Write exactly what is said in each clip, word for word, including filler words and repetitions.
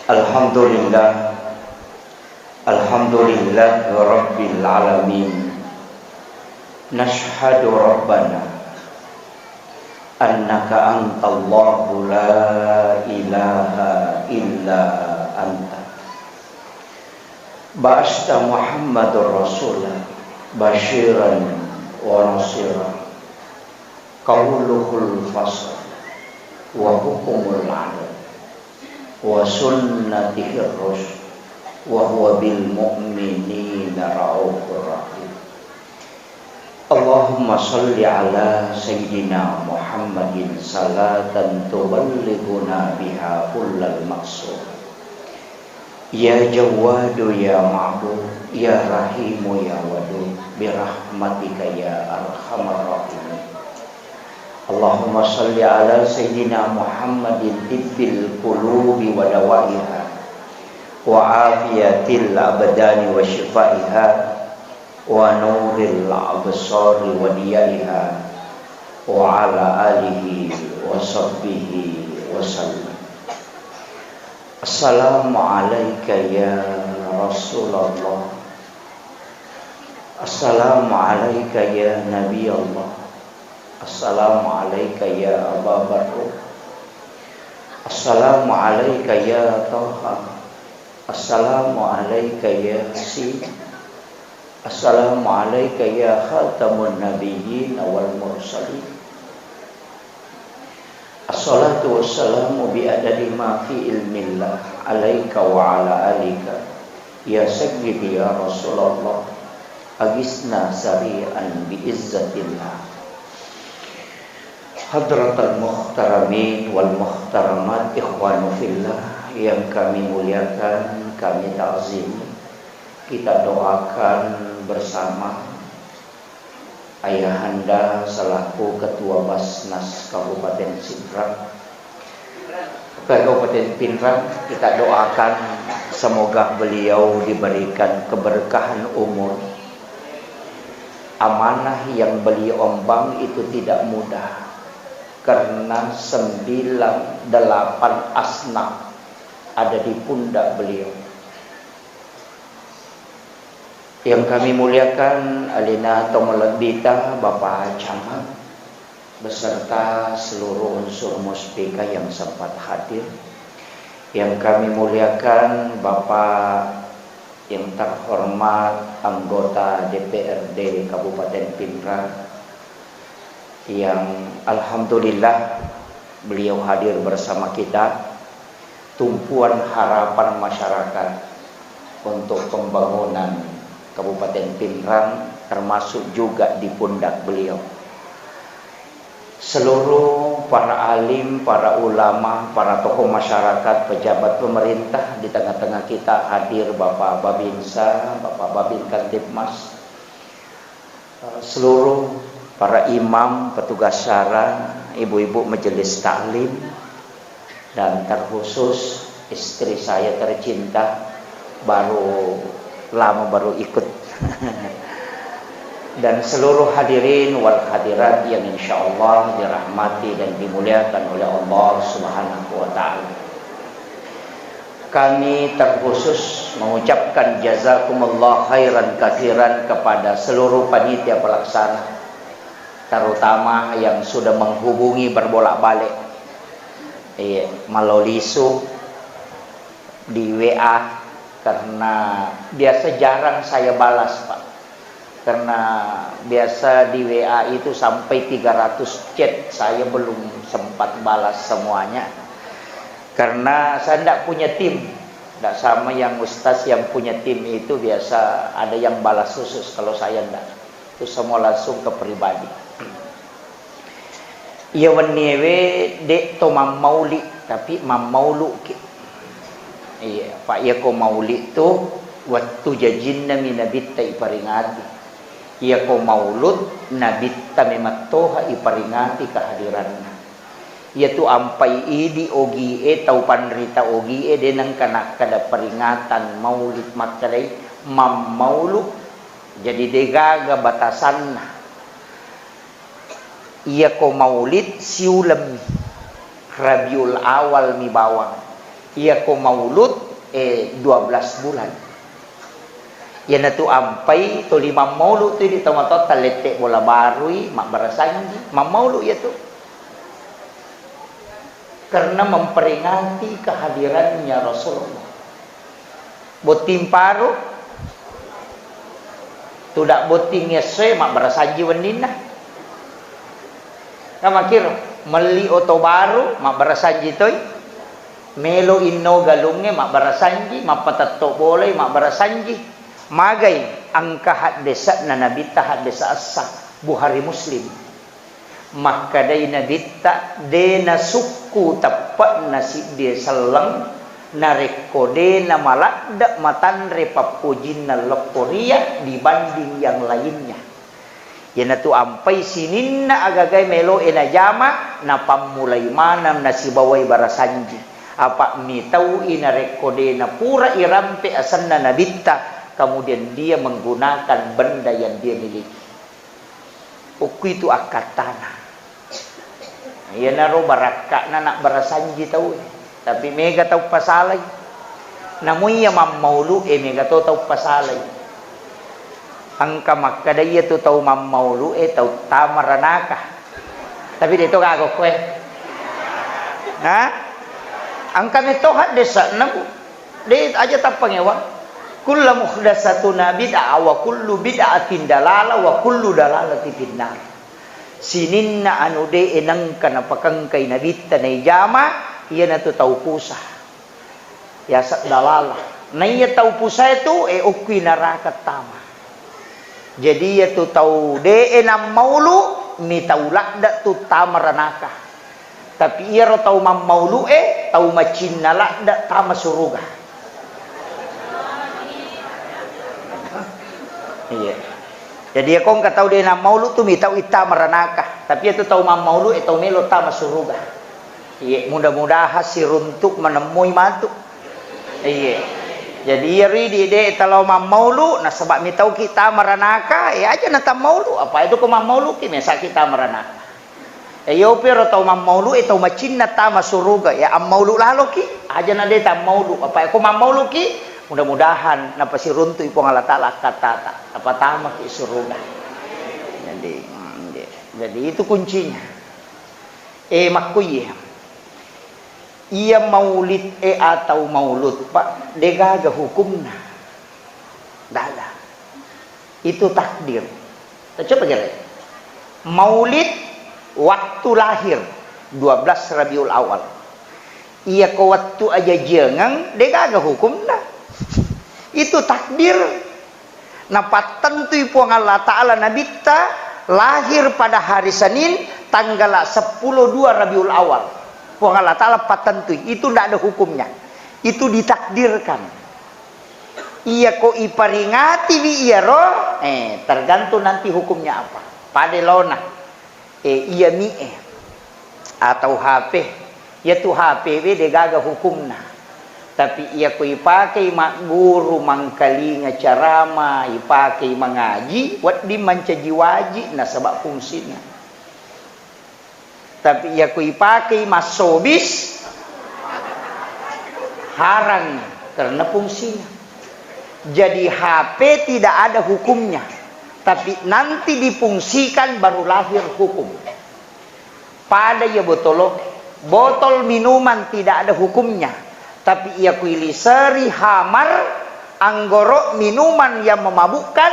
Alhamdulillah. Alhamdulillah Rabbil Alamin. Nashhadu Rabbana annaka antallahu la ilaha illa anta. Ba'asta Muhammadur Rasula basyiran wa nasira. Qauluhul fasl wa hukumul adl wa sunnatihir rusyd wa huwa bil mu'minina raufur rahim. Allahumma shalli ala sayyidina Muhammadin salatan tuballighuna biha kullal maqsud. Ya Jawwadu ya Ma'bud, ya Rahimu ya Wadud, birahmatika ya arhamar rahimin. Allahumma shalli ala sayyidina Muhammadin tibbil qulubi wa dawaiha, wa afiyatil abdani wa shifaiha, wa nuril absari wa diyaiha, wa ala alihi wa sahbihi wa sallam. Assalamu alaika ya Rasulullah. Assalamu alaika ya Nabi Allah. Assalamu alaika ya Aba Bakr. Assalamu alaika ya Taha. Assalamu alaika ya Yasin. Assalamu alaika ya khatamun nabiyyin wal mursalin. Assalatu wassalamu bi adadi ma fi ilmillah alaika wa ala alika. Ya sayyidi ya Rasulullah, agisna sari'an bi izzatillah. Hadratal muhtaramin wal muhtaramat, ikhwanu fillah yang kami muliakan, kami ta'zimi, kita doakan bersama Ayahanda selaku Ketua Basnas Kabupaten Sidrap, Kabupaten Pinrang, kita doakan semoga beliau diberikan keberkahan umur. Amanah yang beliau emban itu tidak mudah, karena sembilan, delapan asnaf ada di pundak beliau. Yang kami muliakan, alena tomalebbita, Bapak Camat, beserta seluruh unsur Muspika yang sempat hadir. Yang kami muliakan, Bapak yang terhormat anggota D P R D Kabupaten Pinrang, yang alhamdulillah beliau hadir bersama kita, tumpuan harapan masyarakat untuk pembangunan Kabupaten Pinrang, termasuk juga di pundak beliau. Seluruh para alim, para ulama, para tokoh masyarakat, pejabat pemerintah, di tengah-tengah kita hadir Bapak Babinsa, Bapak Babin Kamtibmas, seluruh para imam, petugas syara, ibu-ibu majelis taklim, dan terkhusus istri saya tercinta, baru lama baru ikut. Dan seluruh hadirin wal hadirat yang insyaallah dirahmati dan dimuliakan oleh Allah Subhanahu wa Ta'ala. Kami terkhusus mengucapkan jazakumullah khairan katsiran kepada seluruh panitia pelaksana, terutama yang sudah menghubungi berbolak-balik. Iya, malolisu di W A, karena biasa jarang saya balas, Pak. Karena biasa di W A itu sampai tiga ratus chat, saya belum sempat balas semuanya. Karena saya ndak punya tim. Ndak sama yang ustaz yang punya tim itu, biasa ada yang balas khusus, kalau saya ndak. Itu semua langsung ke pribadi. Iya wenniewe de' to mammauli, tapi mammauluki. Iya, Pak, iyako mauli tu wettu jajinna mi Nabitta iparingati. Iyako maulud, Nabitta memettoha iparingati kehadiranna. Iyatu ampai idi ogie, tau panrita ogie, de' nengka nakkeda peringatan maulid, makkedai mammaulu, jadi de' gaga batasanna. Iyako maulid siulemmi, Rabiul Awal mi bawang. Iyako maulud, eh, dua belas bulan. Iyanatu ampai tuli mammaulu tu idi tomatoatta lette bola barui, mabbarasanji, mammaulu iyatu. Karena memperingati kehadirannya Rasulullah. Botting paru, tudak botting essoe, mabbarasanji wenninna. Kamakiro, melli oto baru, mabbarasanji toi. Melo inno galungnge, mabbarasanji, mappatetto bolai, mabbarasanji. Magai engka haddese'na Nabitta, haddese' essa, Bukhari Muslim. Makkedai Nabitta, de nasukku teppe'na siddie selleng, narekko de namaladde matanre pappojinna leppo ria dibanding yang lainnya. Iyanatu ampai sininna agagae meloe najama, napammulai maneng nasibawai barasanji. Apa mitau'i narekko de napura irampe asenna Nabitta, kemudian dia menggunakan benda yang dia miliki. Okkuitu akkattana. Iyanaro barakka'na nabbarasanji tauwe. Tapi mega tau pasalai. Namu iya mammaulu'e mega to tau pasalai. Engka makkeda iyatu tau mammaulu'e tau tama ranaka. Tapi de to gaga okkoe. Ha? Engka metto haddese'na, Bu. De aja tappangewang. Kullu muhdasatina bid'ah wa kullu bid'atin dalalah wa kullu dalalati finnar. Sininna anu de nengka napakengkai Nabitta naijama, iyanatu tau pusa. Yaseng dalalah. Naiya tau pusae tu, e, okkui naraka tama. Jadi iyatu tau de nammaulu, mi tau ladde tu tama ranaka. Tapi iyaro tau mammaulu'e, tau macinna ladde tama suruga. Iya. Jadi iyako engka tau de nammaulu tu mitau ittama ranaka. Tapi iyatu tau mammaulu'e tau melo tama suruga. Iya, mudah-mudahan siruntuk manemmui matu. Iya. Jadi iyaro idi de talao mammaulu, nasaba mitauki tama ranaka, e aja natammaulu. Apa itu ko mammauluki, mesaki tama ranaka. E, iyopi ro tau mammaulu'e, tau macinna tama suruga, ya ammaulu laloki, aja na de tammaulu. Apa ko mammauluki, mudah-mudahan napasiruntu'i Puang Allah Ta'ala akkattata, napatamaki suruga. Jadi, mm, jadi, jadi itu kuncinya. E, makkuye. Iya maulid e atau maulud, Pak, degaga hukumna. Daga. Itu takdir. Coba kira. Maulid waktu lahir, dua belas Rabiul Awal. Iyako wettu ajajiangeng, degaga hukumna. Itu takdir. Napattentui Puang Allah Ta'ala Nabitta lahir pada hari Senin, tanggal sepuluh dua Rabiul Awal. Puang Allah Ta'ala pattentui. Itu ndak ada hukumnya. Itu ditakdirkan. Iyako iperingatiwi iyaro, eh, tergantung nanti hukumnya apa. Pada laona, eh, iya mi e atau H P. Iyatu H P we degaga hukumna. Tapi iyako ipakei magguru, mangkalinga carama, ipakei mangaji, wedding mancaji waji nasaba fungsina. Tapi iyako ipakei massobis, haram karena fungsinya. Jadi H P tidak ada hukumnya, tapi nanti difungsikan baru lahir hukum. Pada iya botolo, botol minuman tidak ada hukumnya, tapi iyako iliseri hamar, anggoro, minuman yang memabukkan,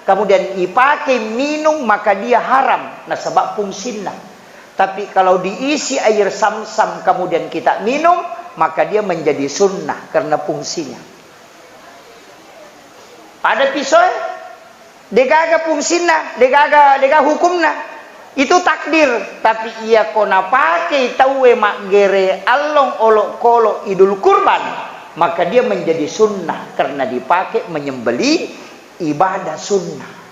kemudian ipakai minum, maka dia haram nasaba fungsinna. Tapi kalau diisi air samsam kemudian kita minum, maka dia menjadi sunnah karena fungsinya. Pada pisoe, degaga fungsinna, degaga, degaga hukumna. Itu takdir. Tapi iyako napakei tauwe maggere allong olokolo Idul Kurban, maka dia menjadi sunnah karena dipakai menyembelih ibadah sunnah.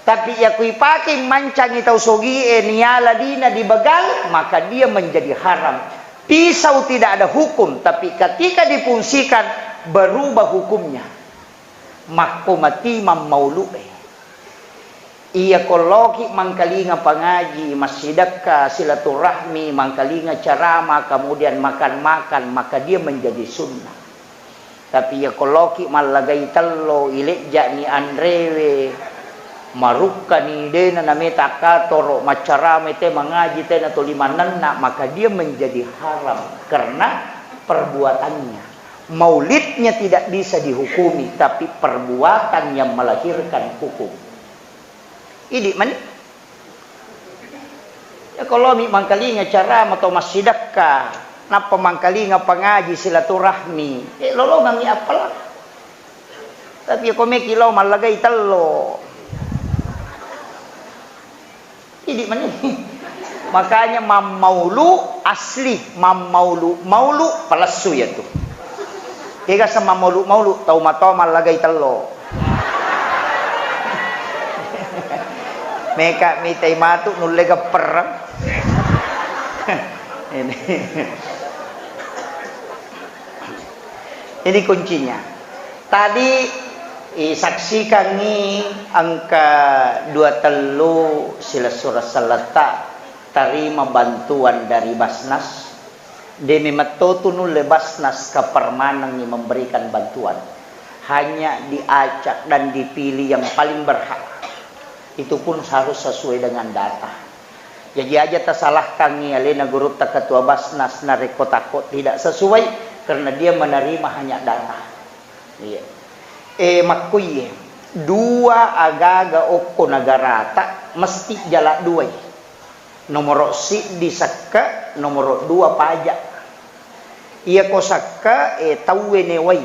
Tapi iyako ipakei mancangi tau sogie niala dina dibegal, maka dia menjadi haram. Pisau tidak ada hukum, tapi ketika difungsikan, berubah hukumnya. Makko mati mammaulu'e. Iya ko loki mangkalinga pangaji, massidekka, silaturahmi, mangkalinga ceramah, kemudian makan-makan, maka dia menjadi sunnah. Tapi iya ko loki mallagai tello, ilejja'ni anrewe, marukkani dena nameta katoro, maccarama te mangaji tena toli mannenna, maka dia menjadi haram karena perbuatannya. Maulidnya tidak bisa dihukumi, tapi perbuatan yang melahirkan hukum. Idi mani. Ya, kalau mi mangkalinga ceramah atau massidekka, nappa mangkalinga pangaji silaturahmi, eh, lolongangi appalang. Tapi ya, ko meki lao mallagai tello. Idi mani. Makanya mammaulu asli, mammaulu, maulu palessu ya tu. Kega sama maulu-maulu, tau matoa mallagai tello. Meka mitai matu nulle geppereng. Ini. Ini kuncinya. Tadi, eh, saksikangi engka dua tellu silessureng selletta terima bantuan dari Basnas. De memetto tu nulle Basnas kepermanengi memberikan bantuan. Hanya diacak dan dipilih yang paling berhak. Itu pun harus sesuai dengan data. Jaji aja tasalahkangngi alena gurutta ketua Basnas narekko takko tidak sesuai, karena dia menerima hanya data. Iya. Eh, makkuiye, dua agaga okko negarata mesti jala duai. Nomoro siddi sekke, nomoro dua pajak. Iya ko sekke, eh, tauwe newai.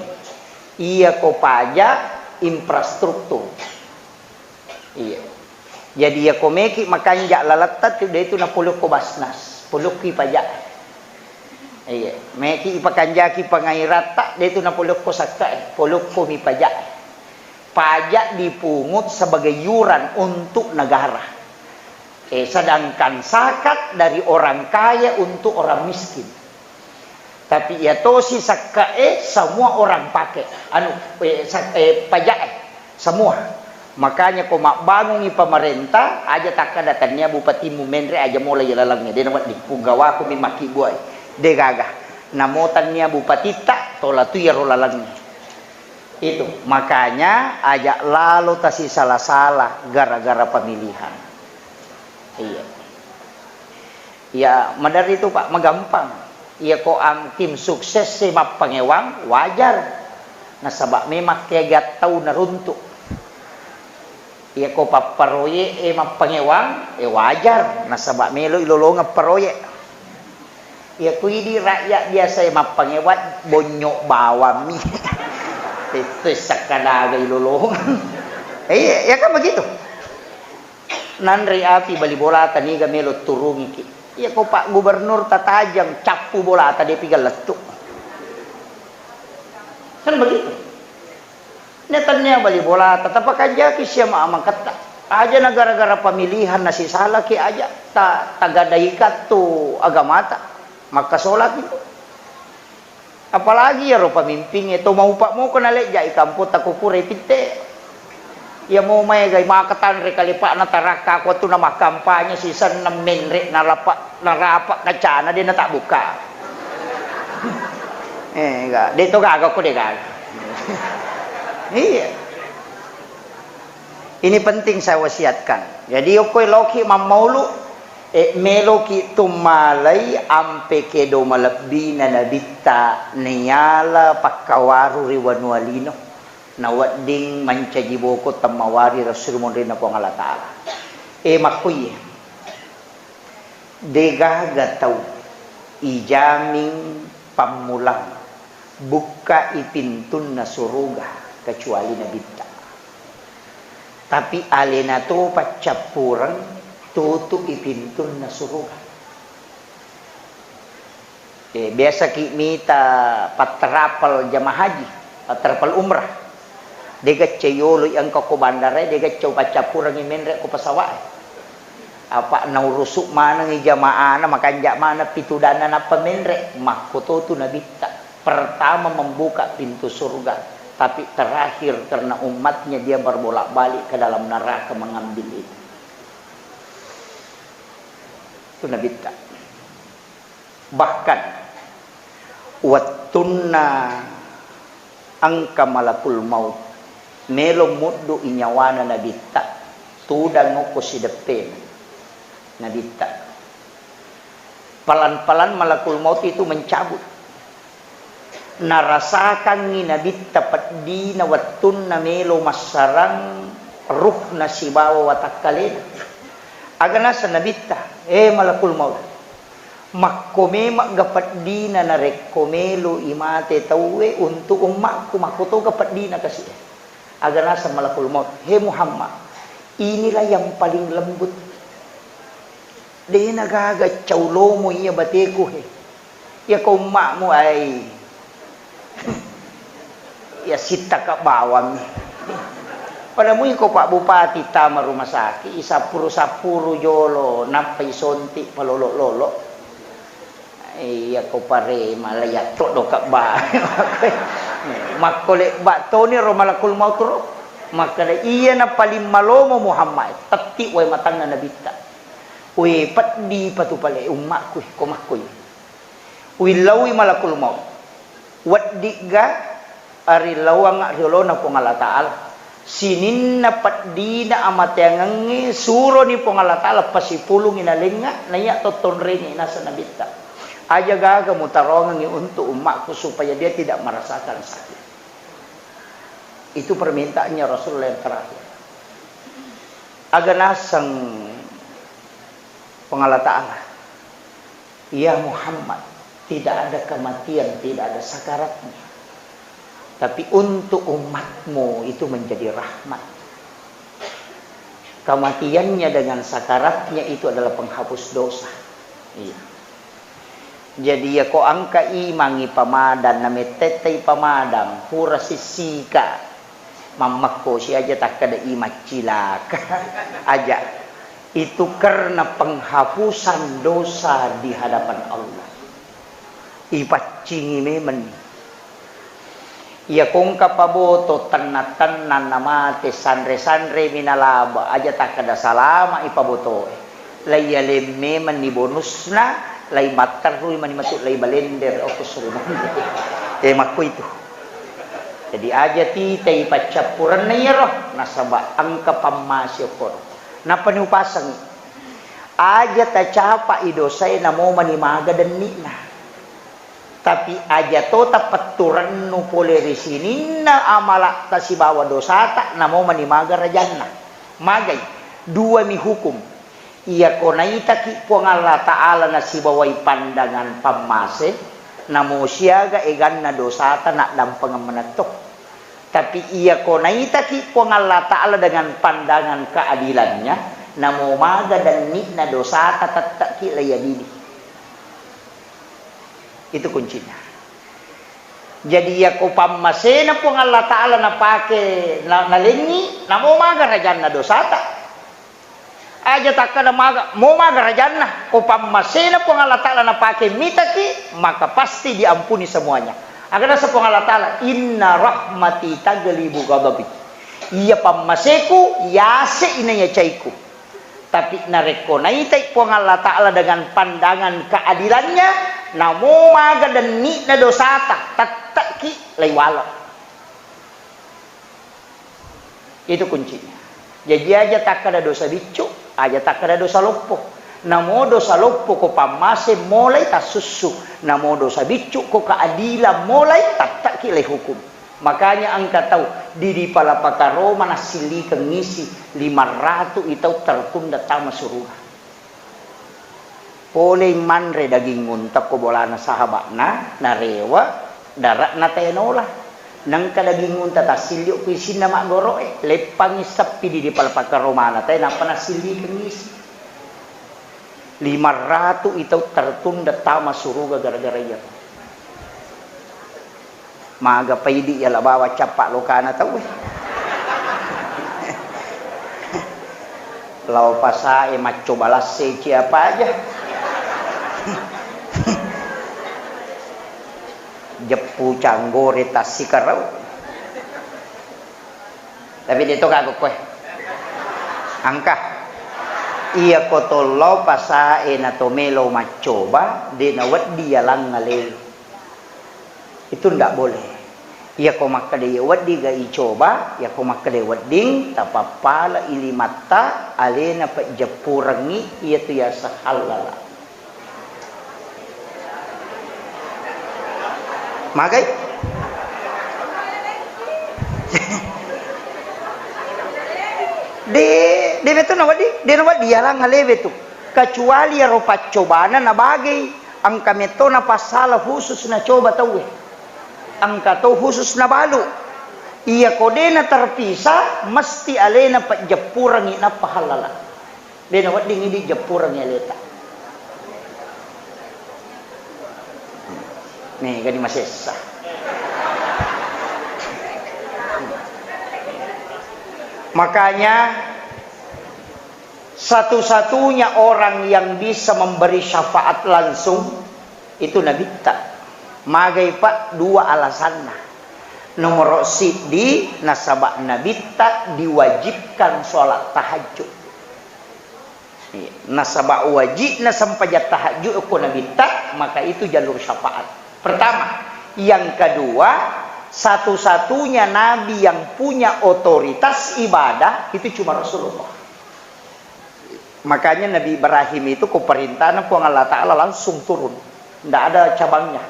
Iya ko pajak, infrastruktur. Iya. Jadi, iya ko meki makanja laletta tu, de tu napolokko Basnas, polokki pajak. Iya, meki ipakanjaki pangairatta, de tu napolokko sakka, polokko mi pajak. Pajak dipungut sebagai yuran untuk negara. Eh, sedangkan zakat dari orang kaya untuk orang miskin. Tapi iya tosi sakkae semua orang pake. Anu, eh, sak-, eh, pajak, eh, semua. Makanya ko mabbangungi pemerintah, aja takkada tannia bupatimu menre aja mola iya lalengnge. Dena wedding, punggawaku mi makkibbuai. De gaga. Namo tannia bupatitta, tola tu iyaro lalengnge. Itu, makanya aja lalo tasisala-sala gara-gara pemilihan. Iya. Ya, maderri tu, Pak, magampang. Iya ko ang tim sukses e mappangewang, wajar. Nasaba memang kegiat tau naruntuk. Iya ko papparoyek e mappangewang, eh, wajar. Nasaba melo ilolongeng paroyek. Iya ko idi rakyat biasa e mappangewang, bonyok bawang mi. Itu sakkadaga ilolongeng. Iya, ya kan begitu. Nanre api bali bolata niga melo turungiki. Iya ko Pak Gubernur tatajang cappu bolata depi gallettu. Kan begitu. Netannia bali bolata tapakanjaki siama amangketta. Aja na gara-gara pemilihan nasisalaki aja ta-, tagadaika tu agamata. Makkasolaki tu. Apalagi iyaro pamimpingnge to maupa moko nalejja i kampotta ko pura ipitte. Iya mo maegai maka tanre kalepa'na tarakka ko tu namakkampanye sisenna menre narapa, narapa kacana de natabbuka. Eh, ga, de to gaga ko de gaga. Iya. Ini penting saya wasiatkan. Jadi, okko loki mammaulu, eh, meloki tummalai ampe kedo malebbina nabitta niala pakkawaru ri wanua lino. Nawedding mancaji boko temmawari rasuli monrinna Puang Allah Ta'ala. Eh, makkuiye. Degaga tau ijaming pammulang bukkai pintunna suruga kecuali nabitta. Tapi alena to paccappureng tutu'i pintunna suruga. Eh, biasaki mita patterapel jamaah haji, patterapel umrah. Dega ceyolo engka ko bandara, dega cau paccappurengi menre ko pesawat. Apa naurusu manengi jamaahna, makanja maneng pitudanna nappa menre, makkoto tu nabitta. Pertama membuka pintu surga, Tapi terakhir karena umatnya dia berbolak-balik ke dalam neraka mengambil itu. Itu Nabitta. Bahkan wettunna engka malakul maut melo muddu i nyawana Nabitta, tudang okko sideppena Nabitta. Pelan-pelan malakul maut itu mencabut. Narasakangngi Nabitta peddina wettunna melo massarang ruhna sibawa watakkalena. Aga naseng Nabitta, "Eh, malakul maut, makko memegga peddina narekko melo i mate tauwe untuk ummakku, makkotoga peddina kasi e." Aga naseng malakul maut, "He Muhammad, inilah yang paling lembut. Dena gaga cau lomo iya bateku he. Iya ko ummakmu ai. Iya sittaka bawang." Pada mui ko Pak Bupati tama rumah sakit, isappuru-sappuru jolo, nappa isonti palolo-lolo. Iya ko parema la yatto do kabba. Makko lebba toni ro malakul maut ro. Makkeda, "Iya na paling malomo Muhammad, tetti wae matanna Nabitta. We peddi patu pale ummakku ko makkoi." Willaui malakul maut. Weddigga arilauanga riolona Puang Allah Ta'ala. Sininna peddina amateangengnge suroni Puang Allah Ta'ala pasipulungi nalengnga, naiya tottonrengi naseng Nabitta. Aja gaga mutarongengi untuk ummakku supaya dia tidak merasakan sakit. Itu permintaannya Rasulullah yang terakhir. Aga naseng Puang Allah Ta'ala, "Ya Muhammad, tidak ada kematian, tidak ada sakaratnya. Tapi untuk umatmu itu menjadi rahmat. Kematiannya dengan sakaratnya itu adalah penghapus dosa." Iya. Jadi, ya ko engka imangi pamadang, na mettettai pamadang, pura sissika. Mammekko si aja takkeda i maccilaka. Aja. Itu karena penghapusan dosa di hadapan Allah. Ipaccingi memeng. Iya kongka paboto tenna-tenna namate sanre-sanre minalaba aja takkeda salama ipabotoe. Lai yaleng memeng ni bonusna, lai matterrui mani matu lai balender okko surunang. Eh, makko itu. Jadi aja titai paccappurenna iyaro, nasaba engka pammase okkono. Nappani upasengi. Aja tacapai dosae namo mani maga denni'na. Tapi aja to tapetturennu pole ri sininna amala'ta sibawa dosata, namo mani maga rajanna. Magai, duami hukum. Iyako naitaki Puang Allah Ta'ala nasibawai pandangan pammase, namo siaga eganna dosata naddampengeng manetto. Tapi iyako naitaki Puang Allah Ta'ala dengan pandangan keadilannya, namo maga denni'na dosata tetteki laiadili. Itu kuncinya. Jadi, iyako pammasena Puang Allah Ta'ala napake, na-, nalengngi, namo maga rajanna dosata. Aja takkada maga, mo maga rajanna, ko pammasena Puang Allah Ta'ala napake mitaki, maka pasti diampuni semuanya. Aga naseng Puang Allah Ta'ala, "Inna rahmati taglibu ghadabi." Iya pammaseku, yase ina ya caiku. Tapi narekko naitai Puang Allah Ta'ala dengan pandangan keadilannya, namo maga denni'na dosata, tetteki laiwalo. Itu kuncinya. Jaji aja takkada dosa biccu, aja takkada dosa loppo. Namo dosa loppo ko pammase molai tassussu, namo dosa biccu ko keadilan molai tattaki lai hukum. Makanya engka tau di, di Palapaka Roma nassillikeng isi lima ratu i tau tertunda tama suruga. Polei manre daging unta ko bolana sahaba'na, narewa dara'na tae nola. Nengka daging unta tassilli ku isinna maggoro'e, leppangi seppi di, di Palapaka Romana tae nappa nassillikeng isi. Lima ratu i tau tertunda tama suruga gara-gara iya. Maga paidi yala bawa cappa lokana tauwe. Lao pasae maccoba lasse ciapa aja. Jeppu canggore tassikarau. Tapi de' to kago koe. Engka. Iya ko tollo pasae na to melo maccoba, de' nawedding yalang ale. Itu ndak boleh. Iya ko makkeda iya wedding ga icoba, iya ko makkeda wedding, tapappala ilimatta, alena pejjeppurengngi iyatu yaseng hallala. Magai? De, de meto nawedding, de nawedding yalang alewe tu. Kecuali iyaro paccobana nabagei, engka metto napassala khusus nacoba tauwe. Engka to khusus nabalu. Iya ko de naterpisah, mesti alena pejjeppurengngi nappa hallala. De nawedding idi jeppurengngi aleta. Nih, gadi masessa. Makanya, satu-satunya orang yang bisa memberi syafaat langsung itu Nabitta. Magai, Pak? Dua alasanna. Nomor siddi, nasaba Nabitta diwajibkan sholat tahajud. Iya. Nasaba wajibna sempajang tahajud ko Nabitta, maka itu jalur syafaat. Pertama. Yang kedua, satu-satunya nabi yang punya otoritas ibadah itu cuma Rasulullah. Makanya Nabi Ibrahim itu ko perintahna Puang Allah Ta'ala langsung turun. Ndak ada cabangnya.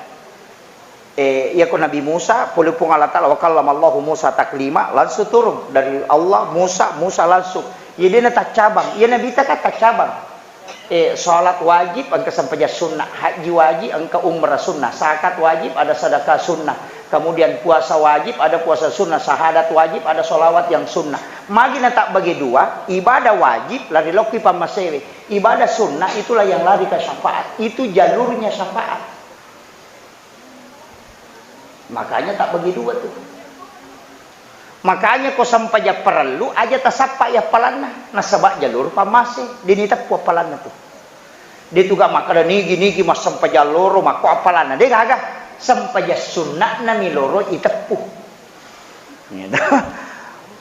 Eh, iya ko Nabi Musa, pole Puang Allah Ta'ala, wa kallamallahu Musa taklima, langsung turun dari Allah, Musa, Musa langsung. Iya, de nataccabang. Iya, Nabitta kan taccabang. Eh, salat wajib, engka sempajang sunnah. Haji wajib, engka umrah sunnah. Zakat wajib, ada sedekah sunnah. Kemudian puasa wajib, ada puasa sunnah. Syahadat wajib, ada sholawat yang sunnah. Magi natabbagi dua, ibadah wajib, lari lokki pammasewe. Ibadah sunnah itulah yang lari ke syafaat. Itu jalurnya syafaat. Makanya tabbagi dua tu. Makanya ko sempajang parellu, aja tasappai appalanna. Nasaba jalur pammase, de niteppu appalanna tu. De tu ga makkeda nigi-nigi massempajang loro, makko appalanna. De gaga. Sempajang sunna'na mi loro iteppu. Gitu.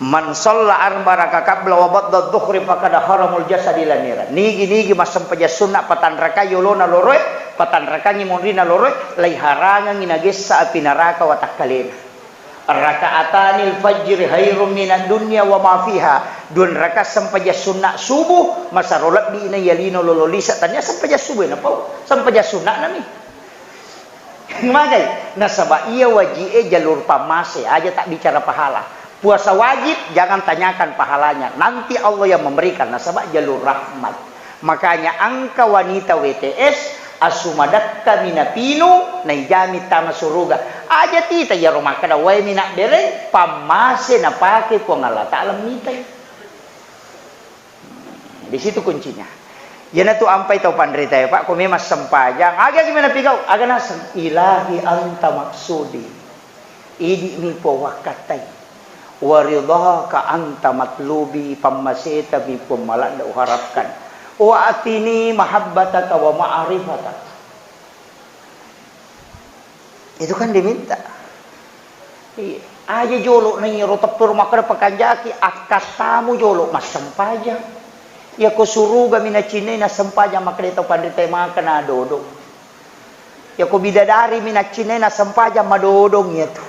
Man shalla arba raka qabla wa ba'da dhuhri faqad haramul jasadi ila niran. Nigi-nigi massempajang sunna patanrakai yolona loroe, patanrakangi monrina loroe, laiharangengi nagessa api naraka watakkalena. Raka'atanil fajri khairum minad dunya wa ma fiha. Dua raka sempajang sunna subuh, masaro lebbi na yalino lolo lisa, tania sempajang subuh na pau. Sempajang sunna nami. Magai, nasaba iya waji'e jalur pammase, aja tak bicara pahala. Puasa wajib, jangan tanyakan pahalanya. Nanti Allah yang memberikan, nasaba jalur rahmat. Makanya engka wanita W T S, asu madekka minapinu, naijami tama suruga. Aja tita iyaro makkeda, wae minabbereng, pammase napake Puang Allah Ta'ala mitai. Di situ kuncinya. Iyanatu ampai tau panritae, Pak, ko memang sempajang, aga gimana pigau? Aga naseng, "Ilahi anta maksudi." Idi'mi Puang wakkattai. "Wa ridhaka anta matlubi," pammasetami Puang maladde uharapkan. "Wa atini mahabbataka wa ma'rifataka." Itu kan diminta. Iya. Aja jolo na iyaro teppero makkeda pakanjaki, akkattamu jolo massempajang. Iya ko suruga mi nacinnai nassempajang makkeda tau panrita maka nadodong. Iya ko bidadari mi nacinnai nassempajang madodong iyatu.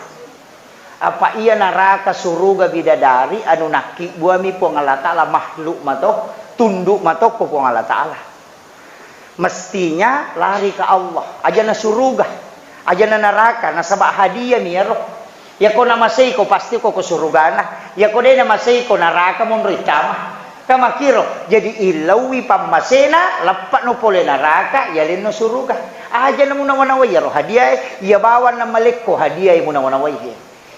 Apa iya naraka suruga bidadari anu nakkibbuami Puang Allah Ta'ala makhluk mato, tunduk mato ko Puang Allah Ta'ala. Mestinya lari ke Allah. Ajana suruga, ajana neraka, nasaba hadiah mi iyaro. Yako namaseiko, pasti ko, ko surugana. Yako de namaseiko, neraka monro ittama. Kamakiro, jadi illauwi pammasena, leppano pole neraka, yalenno suruga. Ajana munawa-nawai iyaro hadiah e, iya bawang namalekko hadiah e munawa-nawai e.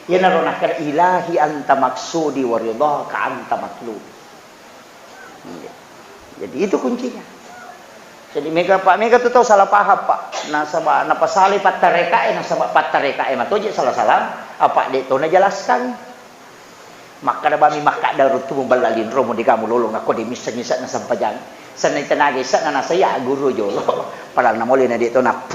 Iyanaro nakkeda, "Ilahi anta maksudi wa ridhaka anta matlubi." Iya. Jadi itu kuncinya. Jadi mega, Pak, mega tu tau salah paham, Pak. Nasaba napasalai pattarekae, nasaba pattarekae matoje salah-salah, apa de to najelaskan. Makkada bami makkada ruttu muballa linro mu de gamu lolong akko de misseng isa na sempajang. Senna tenaga isa na nasaya guru jolo. Padahal namole na de to nappu.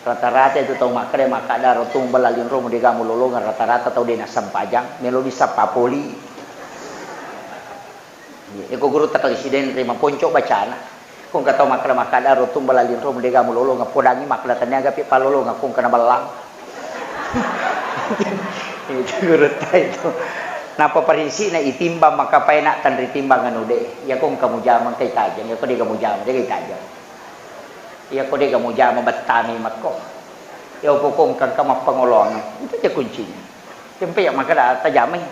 Rata-rata itu tau makkeda, makkeda rottung bella linromu dega mulolongeng, rata-rata tau de nassempajang, melo dissappa poli. Iya, eko guru takalisi denre maponco bacana. Kong katau makkeda, makkeda rottung bella linromu dega mulolongeng, podangi makkeda taniaga pi palolongeng, kong kena bellang. Itu guru ta itu. Napa parinsikna itimbang maka paena tanri timbang anu de. Ya kong kamu jamang kai tajang, ya kong dega mujama, dega tajang. Iya ko dega mujama bettami makko. Iya upokong kangka mappangoloang. Itu aja kuncinya. Tempe ya makkeda tajamai.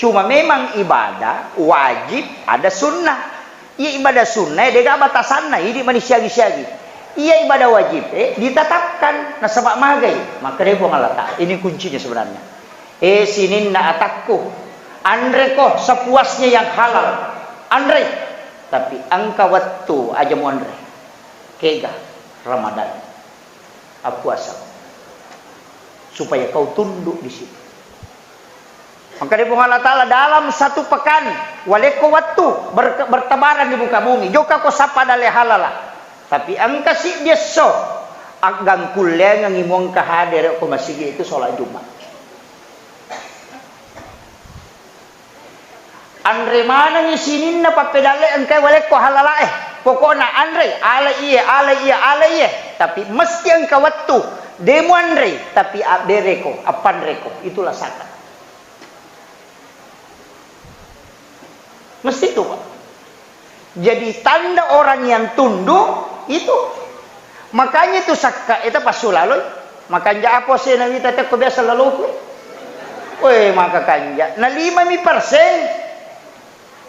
Cuma memang ibadah wajib ada sunnah. Iya ibadah sunnah, eh, dega batasanna, idi mani siagi-siagi. Iya ibadah wajib, eh, ditetapkan. Nasaba magai. Makkeda Puang Allah Ta'ala. Ini kuncinya sebenarnya. Eh, sininna atakku. Anreko sepuasnya yang halal. Anre. Tapi engka wettu aja muanre. Kega Ramadan appuasa, supaya kau tunduk di situ. Maka dia Puang Allah Ta'ala dalam satu pekan, walekko wettu ber-, bertebaran di muka bumi, jokka ko sappa dalle halala. Tapi engka si biasa, aggangkullengengi muangka hadere ko masigi itu sholat Jumat. Anre manengngi sininna pappedalle engkae walekko halalae. Pokokna anre, ale iye, ale iye, ale iye. Tapi mesti engka wettu, de muanre, tapi abbereko, appanreko. Itulah zakat. Mesti itu, Pak. Jadi tanda orang yang tunduk itu. Makanya itu sakka eta passulaloi. Makanja apa sena wita tekko biasa laloku. Weh, maka kanja. Na lima mi persen.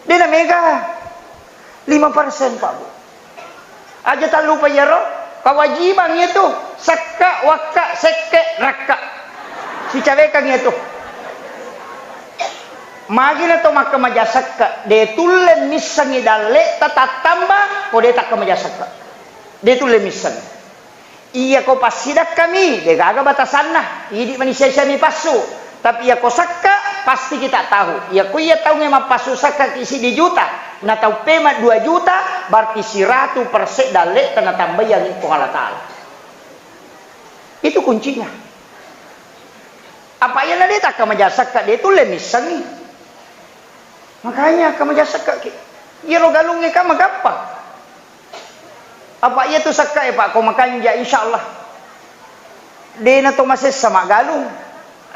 Dena mega. Lima persen, Pak Bu. Aja tallupa iyaro. Kewajiban itu sakka, wakka, sekke, rakka. Sicawekang itu. Magina to makkamaja sekka, de tulle missengngi dalle ta tattamba, ko de takkamaja sekka. De tulle misseng. Iya ko passidakkami, de gaga batasanna, idi mani sia-sia mi passu. Tapi iya ko sekka, pasti kita tahu. Iya ko iya taungnge mappassu sekka ki siddi juta, na tau pema dua juta, berarti siratu persen dalle ta natambaiangngi Puang Allah Ta'ala. Itu kuncinya. Apa iya na de takkamaja sekka, de tulle missengngi. Makanya kamaja sekka ki. Iyaro galungnge ka magampang. Apa iya tu sekka e, Pak, ko makanja, insyaallah. De na to masessa maggalung.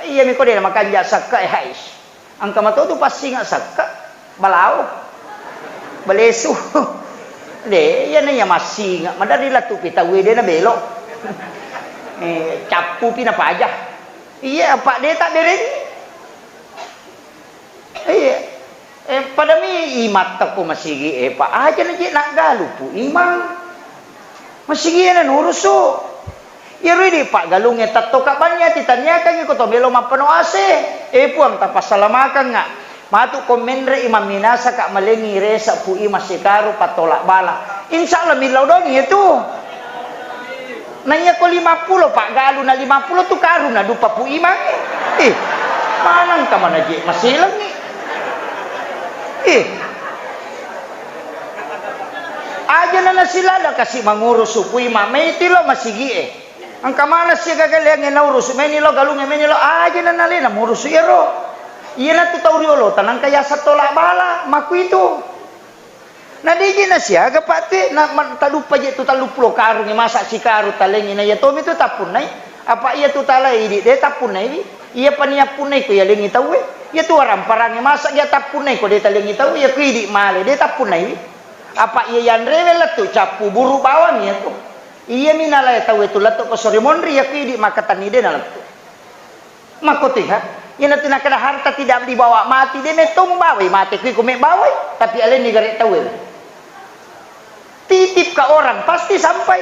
Iya mi ko de na makanja sekka e, hais. Engka mato tu passinga sekka. Balao. Balesu. De, iya na iya massinga. Madari latu pi tau e de na belo. Eh, cappu pi na paja. Iya, apa de tak bereng. Iya. Eh, pada mi imatta ko masigi e, Pak. Aja na je naggalu Pu Imang. Masigi e na nurusu. Iyaro idi Pak galungnge tattoka bannya titaniakangngi ko to melo mappano ase. Eh, Puang, tapassalamakanga. Matu ko menre i mamminasa ka malengi resa Pu Imang sikaru pattola bala. Insya Allah millau dongi itu. Naiya ko lima pulo, Pak, galu na lima pulo tu karung na dupa Pu Imang. Eh, manang ka manaje maselengngi. Eh. Aja na nasilada kasi mangurus Pu Imang, meti lo masigi e. Engka mana sia gagaleangnge naurus, meni lo galungnge meni lo, aja na nalena murus iyaro. Iyana tu tau riolo, tanangka yasa tola bala, maku itu. Na deje na siaga, Pak, te, na, ma-, taduppa je tu telluppulo karung, masa sikaru talengi, na iya tomi tu tappunnai. Apa iya tu talai idi, de tappunnaiwi. Iya pani appunnai ko yalengi tauwe. Iya tu waramparangnge, masa dia tappunnai ko de talengi tauwe, iya ku idi male, de tappunnaiwi. Apa iya yanrewe lettu cappu buru bawang iya tu. Iya mi nalai tauwe tu lettu ko sore monri, iya ku idi makatanni de na lettu. Makkotiha, iyanatu nakkeda harta tidak dibawa mati, de metto mubawai mate kui ko mebawai, tapi alenni gare tauwe. Titip ke orang, pasti sampai.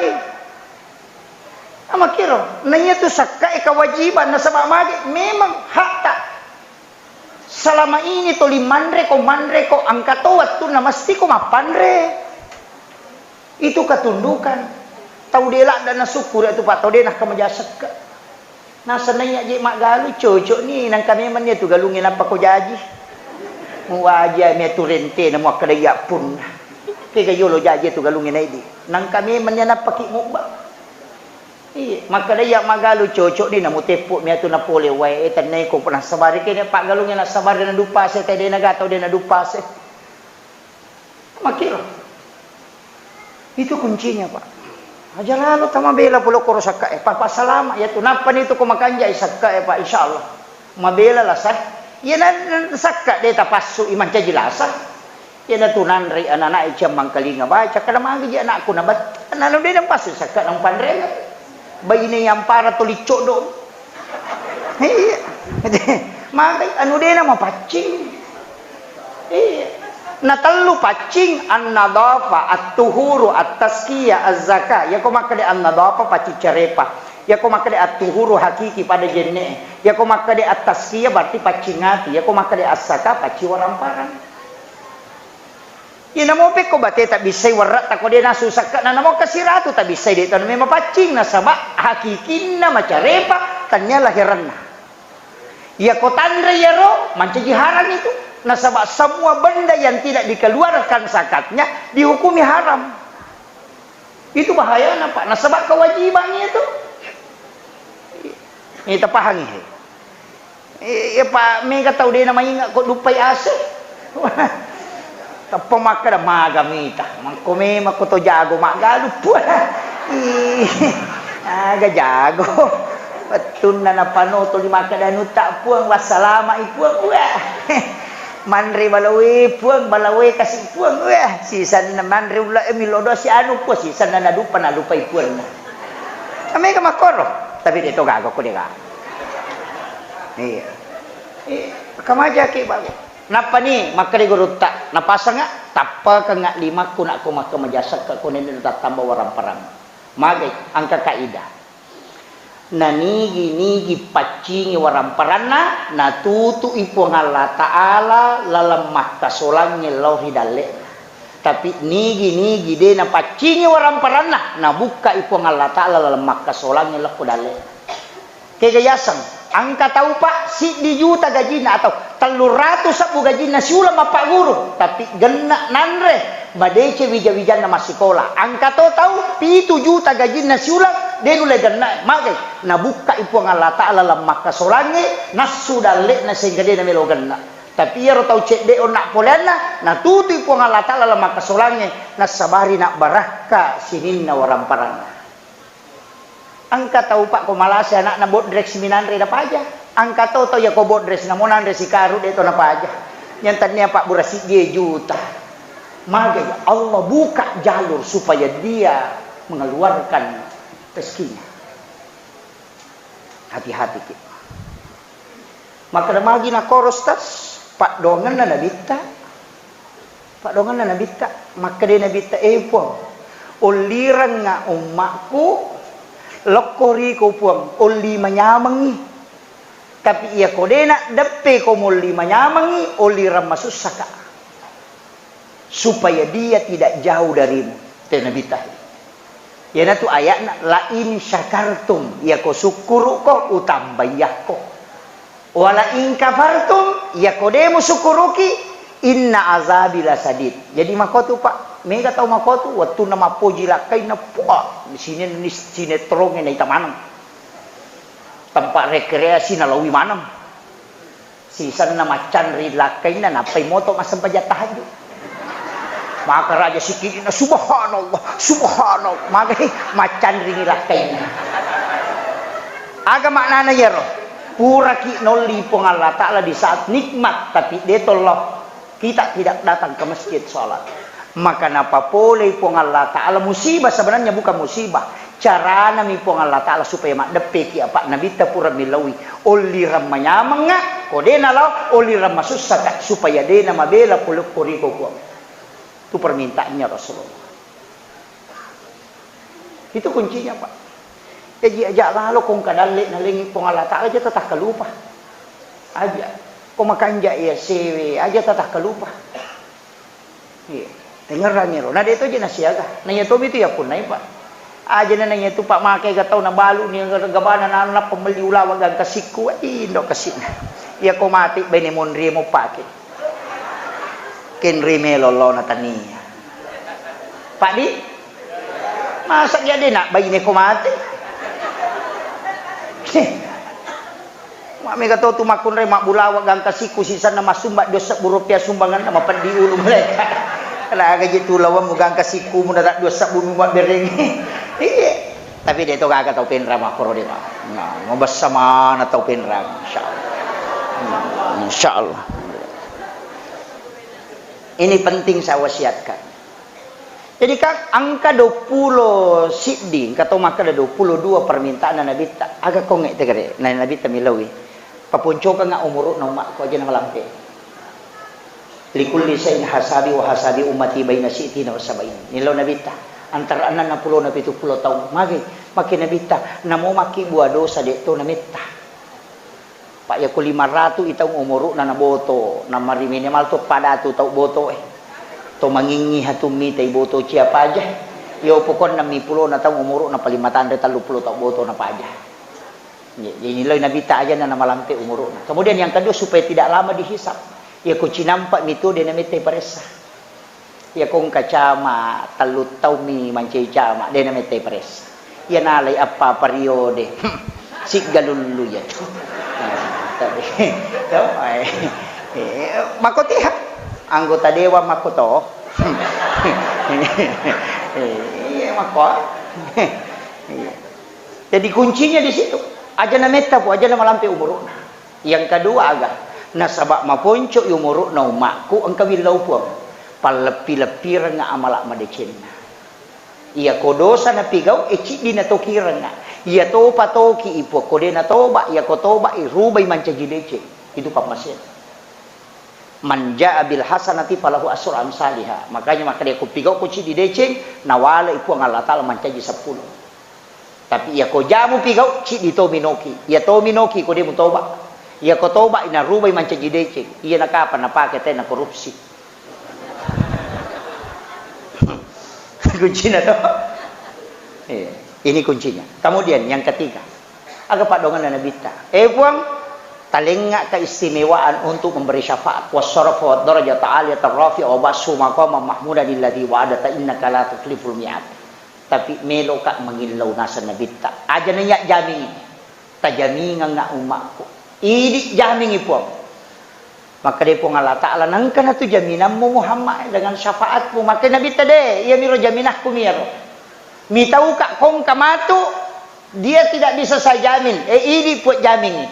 Amakiro, na iya tu sakka e kewajiban, nasaba mage memang hakta. Selama ini toli manre ko, manre ko, engka to wettunna mesti ko mappanre. Itu ketundukan. Tau de ladda nasukkuru tu, Pak, tau de nakkamaja sekka. Nasennaiya je maggalu, cocok ni, nangka memang ni tu galungnge nappa ko jaji. Muwaja me tu rente na muakkeda iya punna. Kega yolo jaji tu galungnge naidi. Nangka memang ni nappaki mubba. Iya, makkeda iya magalu cocok ni, namuteppu mi atu napole wae, eh, tenneko nasabari kene paggalungnge nasabari nadupase, te de nagatau de nadupase. Makkiro. Itu kuncinya, Pak. Aja lalo tamabela pole koro sakka e, Pak, Pak, salama ya tu. Nappa ni tu ko makanjai sakka e, Pak, insyaallah. Mabela lasa. Iya na, na sakka de tapassu i mancaji lasa. Iyanatu nanrei anana'e ciammangkalinga baca, kada magi ji anakku nabatta, nanu de nampassu sakka nampanrena. Baine yang para tuli codong. Iya. Magai anu de namapaccing. Iya. Natellu paccing, an-nadhafa, at-tuhuru, at-tazkiyah, az-zakah. Yako makkeda an-nadhafa paccing carepa. Yako makkeda at-tuhuru hakiki pada jenne. Yako makkeda at-tazkiyah berarti paccing ati. Yako makkeda az-zakah paccing waramparang. Iyana mope ko bate tabbissai werre'ta ko de nasu sakke'na, namo kasiratu tabbissai de tona memang paccing, nasaba hakikinna macarepa tania laherenna. Iyako tanre iyaro mancaji haram itu, nasaba semua benda yang tidak dikeluarkan zakatnya dihukumi haram. Itu bahayana, Pak. Nasaba kewajiban itu. Ini tapahangi, he. Iya, Pak, mega tau de namainga ko duppai ase. Tappa makkeda maga mita. Mangko memang ko to jago maggalu, Puang. Ih, aga jago. Wettunna napanoto di makkeda nutta, Puang, wassalama i, Puang. Wah. Manre balawe, Puang, balawe kasi, Puang. Wah, sisanna manre ulla e milo dosi anu, Puang, sisanna nadupa nalupai, Puang. Mega makkoro. Tapi de to gaga ko de gaga. Iya. Eh, kamaja ke bago. Nappa ni makkeda gurutta, napasanga, tappakenga limakku nakko makkamaja sakka ko nenne tattamba waramparang. Magai, angka kaidah. Nanigi-nigi paccingi waramparanna, natutui Puang Allah Ta'ala laleng makkasolangnge lao ri dalle'na. Tapi nigi-nigi de napaccingi waramparanna, nabukkai Puang Allah Ta'ala laleng makkasolangnge lao ko dalle'na. Kega yaseng, angka tau, Pak, siddi juta gajinna atau telluratu sebbu gajinna siuleng mappagguru, tapi genna nanre, madeceng wija-wijanna massikola. Angka to tau pitu juta gajinna siuleng, de nulle genna, magai, nabukkai Puang Allah Ta'ala laleng makkasolangnge, nassu dalle'na sehingga de namelo genna. Tapi iyaro tau cedde onna poleanna, natutui Puang Allah Ta'ala laleng makkasolangnge, nassabari nabbarakka sininna waramparanna. Engka tau, Pak, ko malasa anakna bodres minanre napaja. Engka to tau yako bodres namo nanre sikaru de to napaja. Yang tania pabbura siddi juta. Magai Allah buka jalur supaya dia mengeluarkan rezekinya. Hati-hati ki. Makkeda magi nakoro, Ustaz? Paddoangenna Nabitta. Paddoangenna Nabitta. Makkeda Nabitta, "Eh, Puang, ollirengnga ummakku lokko riko, Puang, olli manyamengngi. Tapi iyako de naddeppe ko molli manyamengngi, ollireng masussaka." Supaya dia tidak jauh darimu. Te Nabitta. Iyanatu ayatna, "La in syakartum, iyako sukkuruko, utambaiyakko. Wa la in kafartum, iyako de musukkuruki, inna azabi lasadid." Jadi makotu, Pak, mega tau makotu, wettunna mappoji lakkainna, puah, sine-, sinetrongnge naita maneng. Tempat rekreasi nalawi maneng. Sisenna maccanri lakkainna, nappai moto massempajang tahajud. Maka raja sikidina, "Subhanallah, subhanallah." Magai maccanringi lakkainna. Aga maknana iyaro? Puraki nolli Puang Allah Ta'ala di saat nikmat, tapi de tollo. Kita tidak datang ke masjid sholat. Maka napapolei Puang Allah Ta'ala musibah, sebenarnya bukan musibah. Caranami Puang Allah Ta'ala supaya maddeppeki apa Nabitta pura milaui. Ollireng manyamengnga, ko de nalao, ollireng masussaka, supaya de namabela polokko riko Puang. Itu permintaannya Rasulullah. Itu kuncinya, Pak. Jaji aja lalo ko engka dalle nalengi Puang Allah Ta'ala, aja tatakkalupa. Aja. Ko makanja iya sewe, aja tatakkalupa. Iya. Tengerangi ro. Na de to je nasiaga. Na iya tomi tu ya punnai, Pak. Aja na iya tu, Pak, makai ga tau nabalu ni gabana na nappa melli ulawa gangka sikku. Indo kasina. Iya ko mati baine monri mo pake. Kenri melo lo na tania. Pak di? Masa iya de nak baine ko mati? Mammega to tu makkunrai mabbulawa gangka sikku sisanna massumba dua sebbu rupiah sumbanganna mapeddi ulu malaika. Laga je tu lawammu gangka sikkumu na dua sebbu mu mabberengngi. Iya. Tapi de to gaga tau penrang makkoro de. Nah, mabessa mana tau penrang, insyaallah. Hmm, insyaallah. Ini penting saya wasiatkan. Jadi, Kang, engka duappulo siddi, engka to makkeda duappulo dua permintaanna Nabitta. Aga kongnge tegere? Na Nabitta milaui, "Paponcokengnga umuru'na ummakku, aja namalampe." "Likulli syai'in hasabi wa hasabi ummati baina sittina wa sab'in." Nilau Nabitta, antara enneng pulona pitu pulo taung. Magai? Makke Nabitta, namo makkibua dosa de to nametta. Pa yako lima ratu i taung umuru'na naboto, namari minimal to pada tu tau boto e. To mangingngi hatu mitai boto cia paja. Yo pokokna mi pulona taung umuru'na paling matanre tellu pulo tau boto na paja. Jadi nilai Nabitta aja na namalampe umuru'na. Kemudian yang kedua supaya tidak lama dihisap. Yako cinampa mi tu de namettai paressa. Iya, ko engka cama, tellu taummi mancaji cama, de namettai paressa. Iya, nalai appa periode. Siggalullu iya tu. Tapi, to, eh, eh, makkotiha. Anggota dewan makkoto. Iya, makko. Iya. Jadi kuncinya di situ. Aja nametta pu, aja namalampe umuru'na. Yang kedua aga, nasaba maponco i umuru'na ummakku, engka willau Puang. Palleppi-leppirengnga amala madecenna. Iyako dosa napigau, e, ciddi natokirengnga. Iya topa toki i Puang, ko de natoba, iyako toba i rubai mancaji deceng. Itu pammasena. "Man jaa bil hasanati falahu asru amsaliha." Makanya makkeda ko pigau ko ciddi deceng, nawale i Puang Allah Taala mancaji seppulo. Tapi iya ko jamu pigau, ciddi to minoki. Iya to minoki ko de mutoba. Iya ko toba, inarubai mancaji deceng. Iya nakapa napake tena korupsi. Kuncina to. Iya, ini kuncinya. Kemudian yang ketiga, aga paddoanganna Nabitta. Eh Puang, talengnga keistimewaan untuk memberi syafaat. Wassarafa darajata aliyata rafi'a wa ba'su maqama mahmudan alladzi wa'adata innaka la tukhliful mi'ad. Tapi meloka mangillau naseng Nabitta. Aja naiya jamingi. Tajamingengnga ummakku. Idi jamingi Puang. Makkeda Puang Allah Ta'ala, nengka natu jaminammu Muhammad dengan syafaatmu. Makkeda Nabitta, de, iyamiro jaminakku miyaro. Mitauka kongka matu, dia tidak bisa saya jamin. Eh, idi Puang jamingi.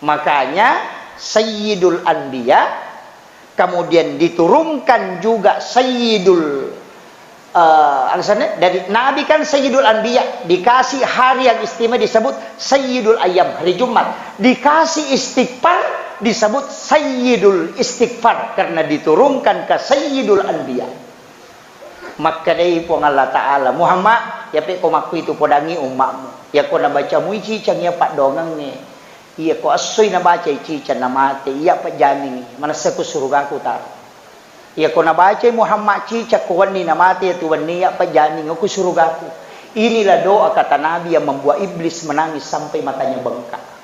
Makanya Sayyidul Anbiya kemudian diturunkan juga Sayyidul, eh, alasannya dari Nabi kan Sayyidul Anbiya, dikasih hari yang istimewa disebut Sayyidul Ayyam, hari Jumat. Dikasih istighfar disebut Sayyidul Istighfar karena diturunkan ke Sayyidul Anbiya. Makkedai Puang Allah Ta'ala, Muhammad, yape ko makkuitu podangi ummakmu. Yako nabaca mui cicang iya paddoangengnge. Iya ko essoi nabacai cicang namate, iya pajjamingi, manessa ku surugaku taro. Iya ko nabacai Muhammad cicang ko wenni namate iya tu wenni, iya pajjamingi ku surugaku. Inilah doa kata Nabi yang membuat iblis menangis sampai matanya bengkak.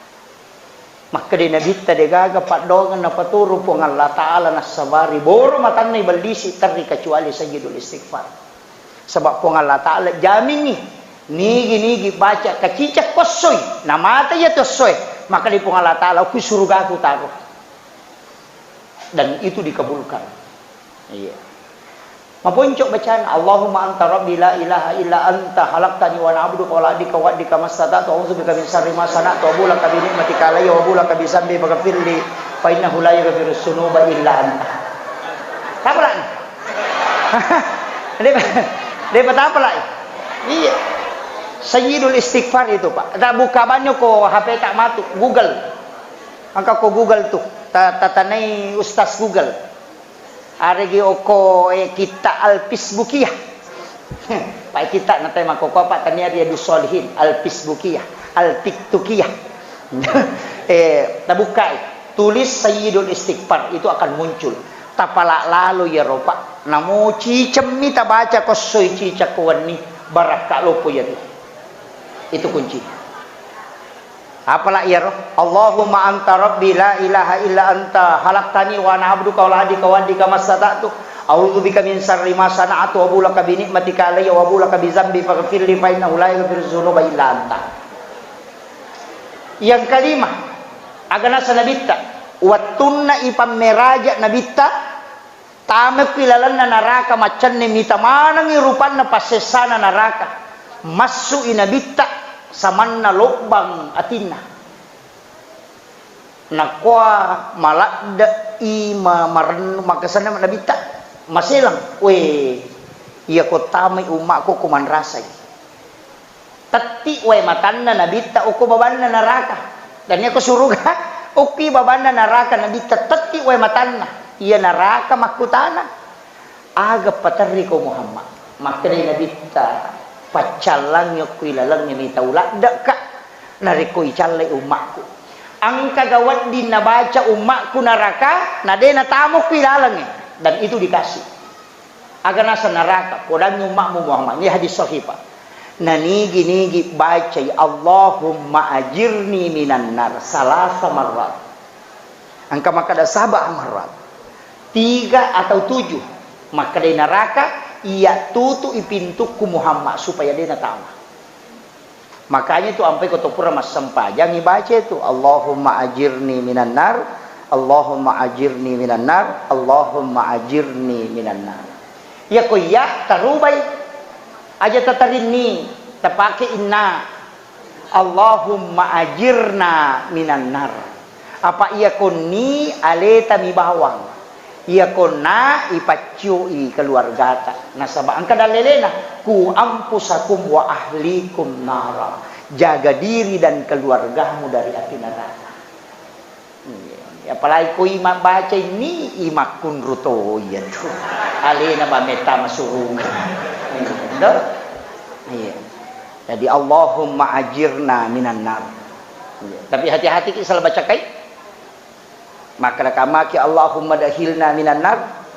Makkeda Nabitta degaga paddoangeng napaturu Puang Allah Ta'ala nassabari boro matanna ibellisi terri kecuali Sayyidul Istighfar. Sebab Puang Allah Ta'ala jamingi, nigi-nigi baca kacicak kossoi, namata iya tu essoe, maka di Puang Allah Ta'ala ku surugaku taro. Dan itu dikabulkan. Iya. Maponco bacaan, Allahumma anta rabbi la ilaha illa anta khalaqtani wa ana abduka wa la adika wa adika mastata'tu a'udzu bika min syarri ma sana'tu abu laka bi ni'matika alayya wa abu laka bi zambi faghfirli fa innahu la yaghfirus dzunuba illa anta. Apa lagi? Dia, dia apa lagi? Iya. Sayyidul Istighfar itu, Pak. Tak buka banyak ko H P tak matu, Google. Angka ko Google tuh, ta-, tatanai Ustaz Google. Aregi oko, eh, kitta Al-Fisbukiyah. Pak kitta natai makoko apa tania Riyadus Shalihin, Al-Fisbukiyah, Al-Tiktukiyah. Eh, tabukai, tulis Sayyidul Istighfar, itu akan muncul. Tapala lalo ya ropa. Namo cicemmi tabaca kossoi cicak ko wenni, barakka lopo ya tu. Itu kunci. Apala iyaro? Allahumma anta rabbi la ilaha illa anta khalaqtani wa ana abduka wa la adika wa adika mastata'tu. A'udzu bika min syarri ma sana'tu wa abu laka bi ni'matika alayya wa abu laka bi zambi faghfirli fa innahu la yaghfiru dzunuba illa anta. Yang kelima, aga naseng Nabitta, wettunna ipammeraja Nabitta, tamekki lalenna naraka, macenne mita manengngi rupanna passessana naraka, massu'i Nabitta samanna lobbang atinna. Nakkoa maladde'i ma-, marennu-, makkasenna Nabitta, maselang, "We, iyako tamai ummakku ko manrasai." Tetti wae matanna Nabitta okko babanna naraka. Dan iyako suruga, okki babanna naraka Nabitta, tetti wae matanna. Iya naraka makkutana, "Aga paterriko Muhammad?" Makkedai Nabitta, "Paccallangngi okko ilalengnge mita uladde'ka, narekko icallai ummakku. Engkaga wedding nabaca ummakku naraka, na de natamukku ilalengnge." Dan itu dikasih. Aga naseng naraka, podangngi ummakmu Muhammad. Ini hadis sahih, Pak. Nanigi-nigi bacai, "Allahumma ajirni minan nar," salasa marrat. Engka makkeda saba marrat. Tiga atau tujuh. Makkedai naraka, "Iya tutu'i pintukku Muhammad supaya de natama." Makanya itu ampai ko to pura massempajang ibaca itu, "Allahumma ajirni minan nar, Allahumma ajirni minan nar, Allahumma ajirni minan nar." Iya ko iya tarubai, aja tatarinni, tapake inna. "Allahumma ajirna minan nar." Apa iya konni aleta mi bawang. Iya konna ipaccioi keluargata. Nasaba engka dallelena, "Ku anfusakum wa ahlikum nara." Jaga diri dan keluargamu dari api neraka. Iya. Apalagi ko ima baca ini, imakkunru to iya tu. Alena ba metta masuruga. Iya, do? Iya. Jadi, "Allahumma ajirna minan nar." Iya. Tapi hati-hati ki salah baca kai. Makkeda kamaki, "Allahumma dakhilna minan nar."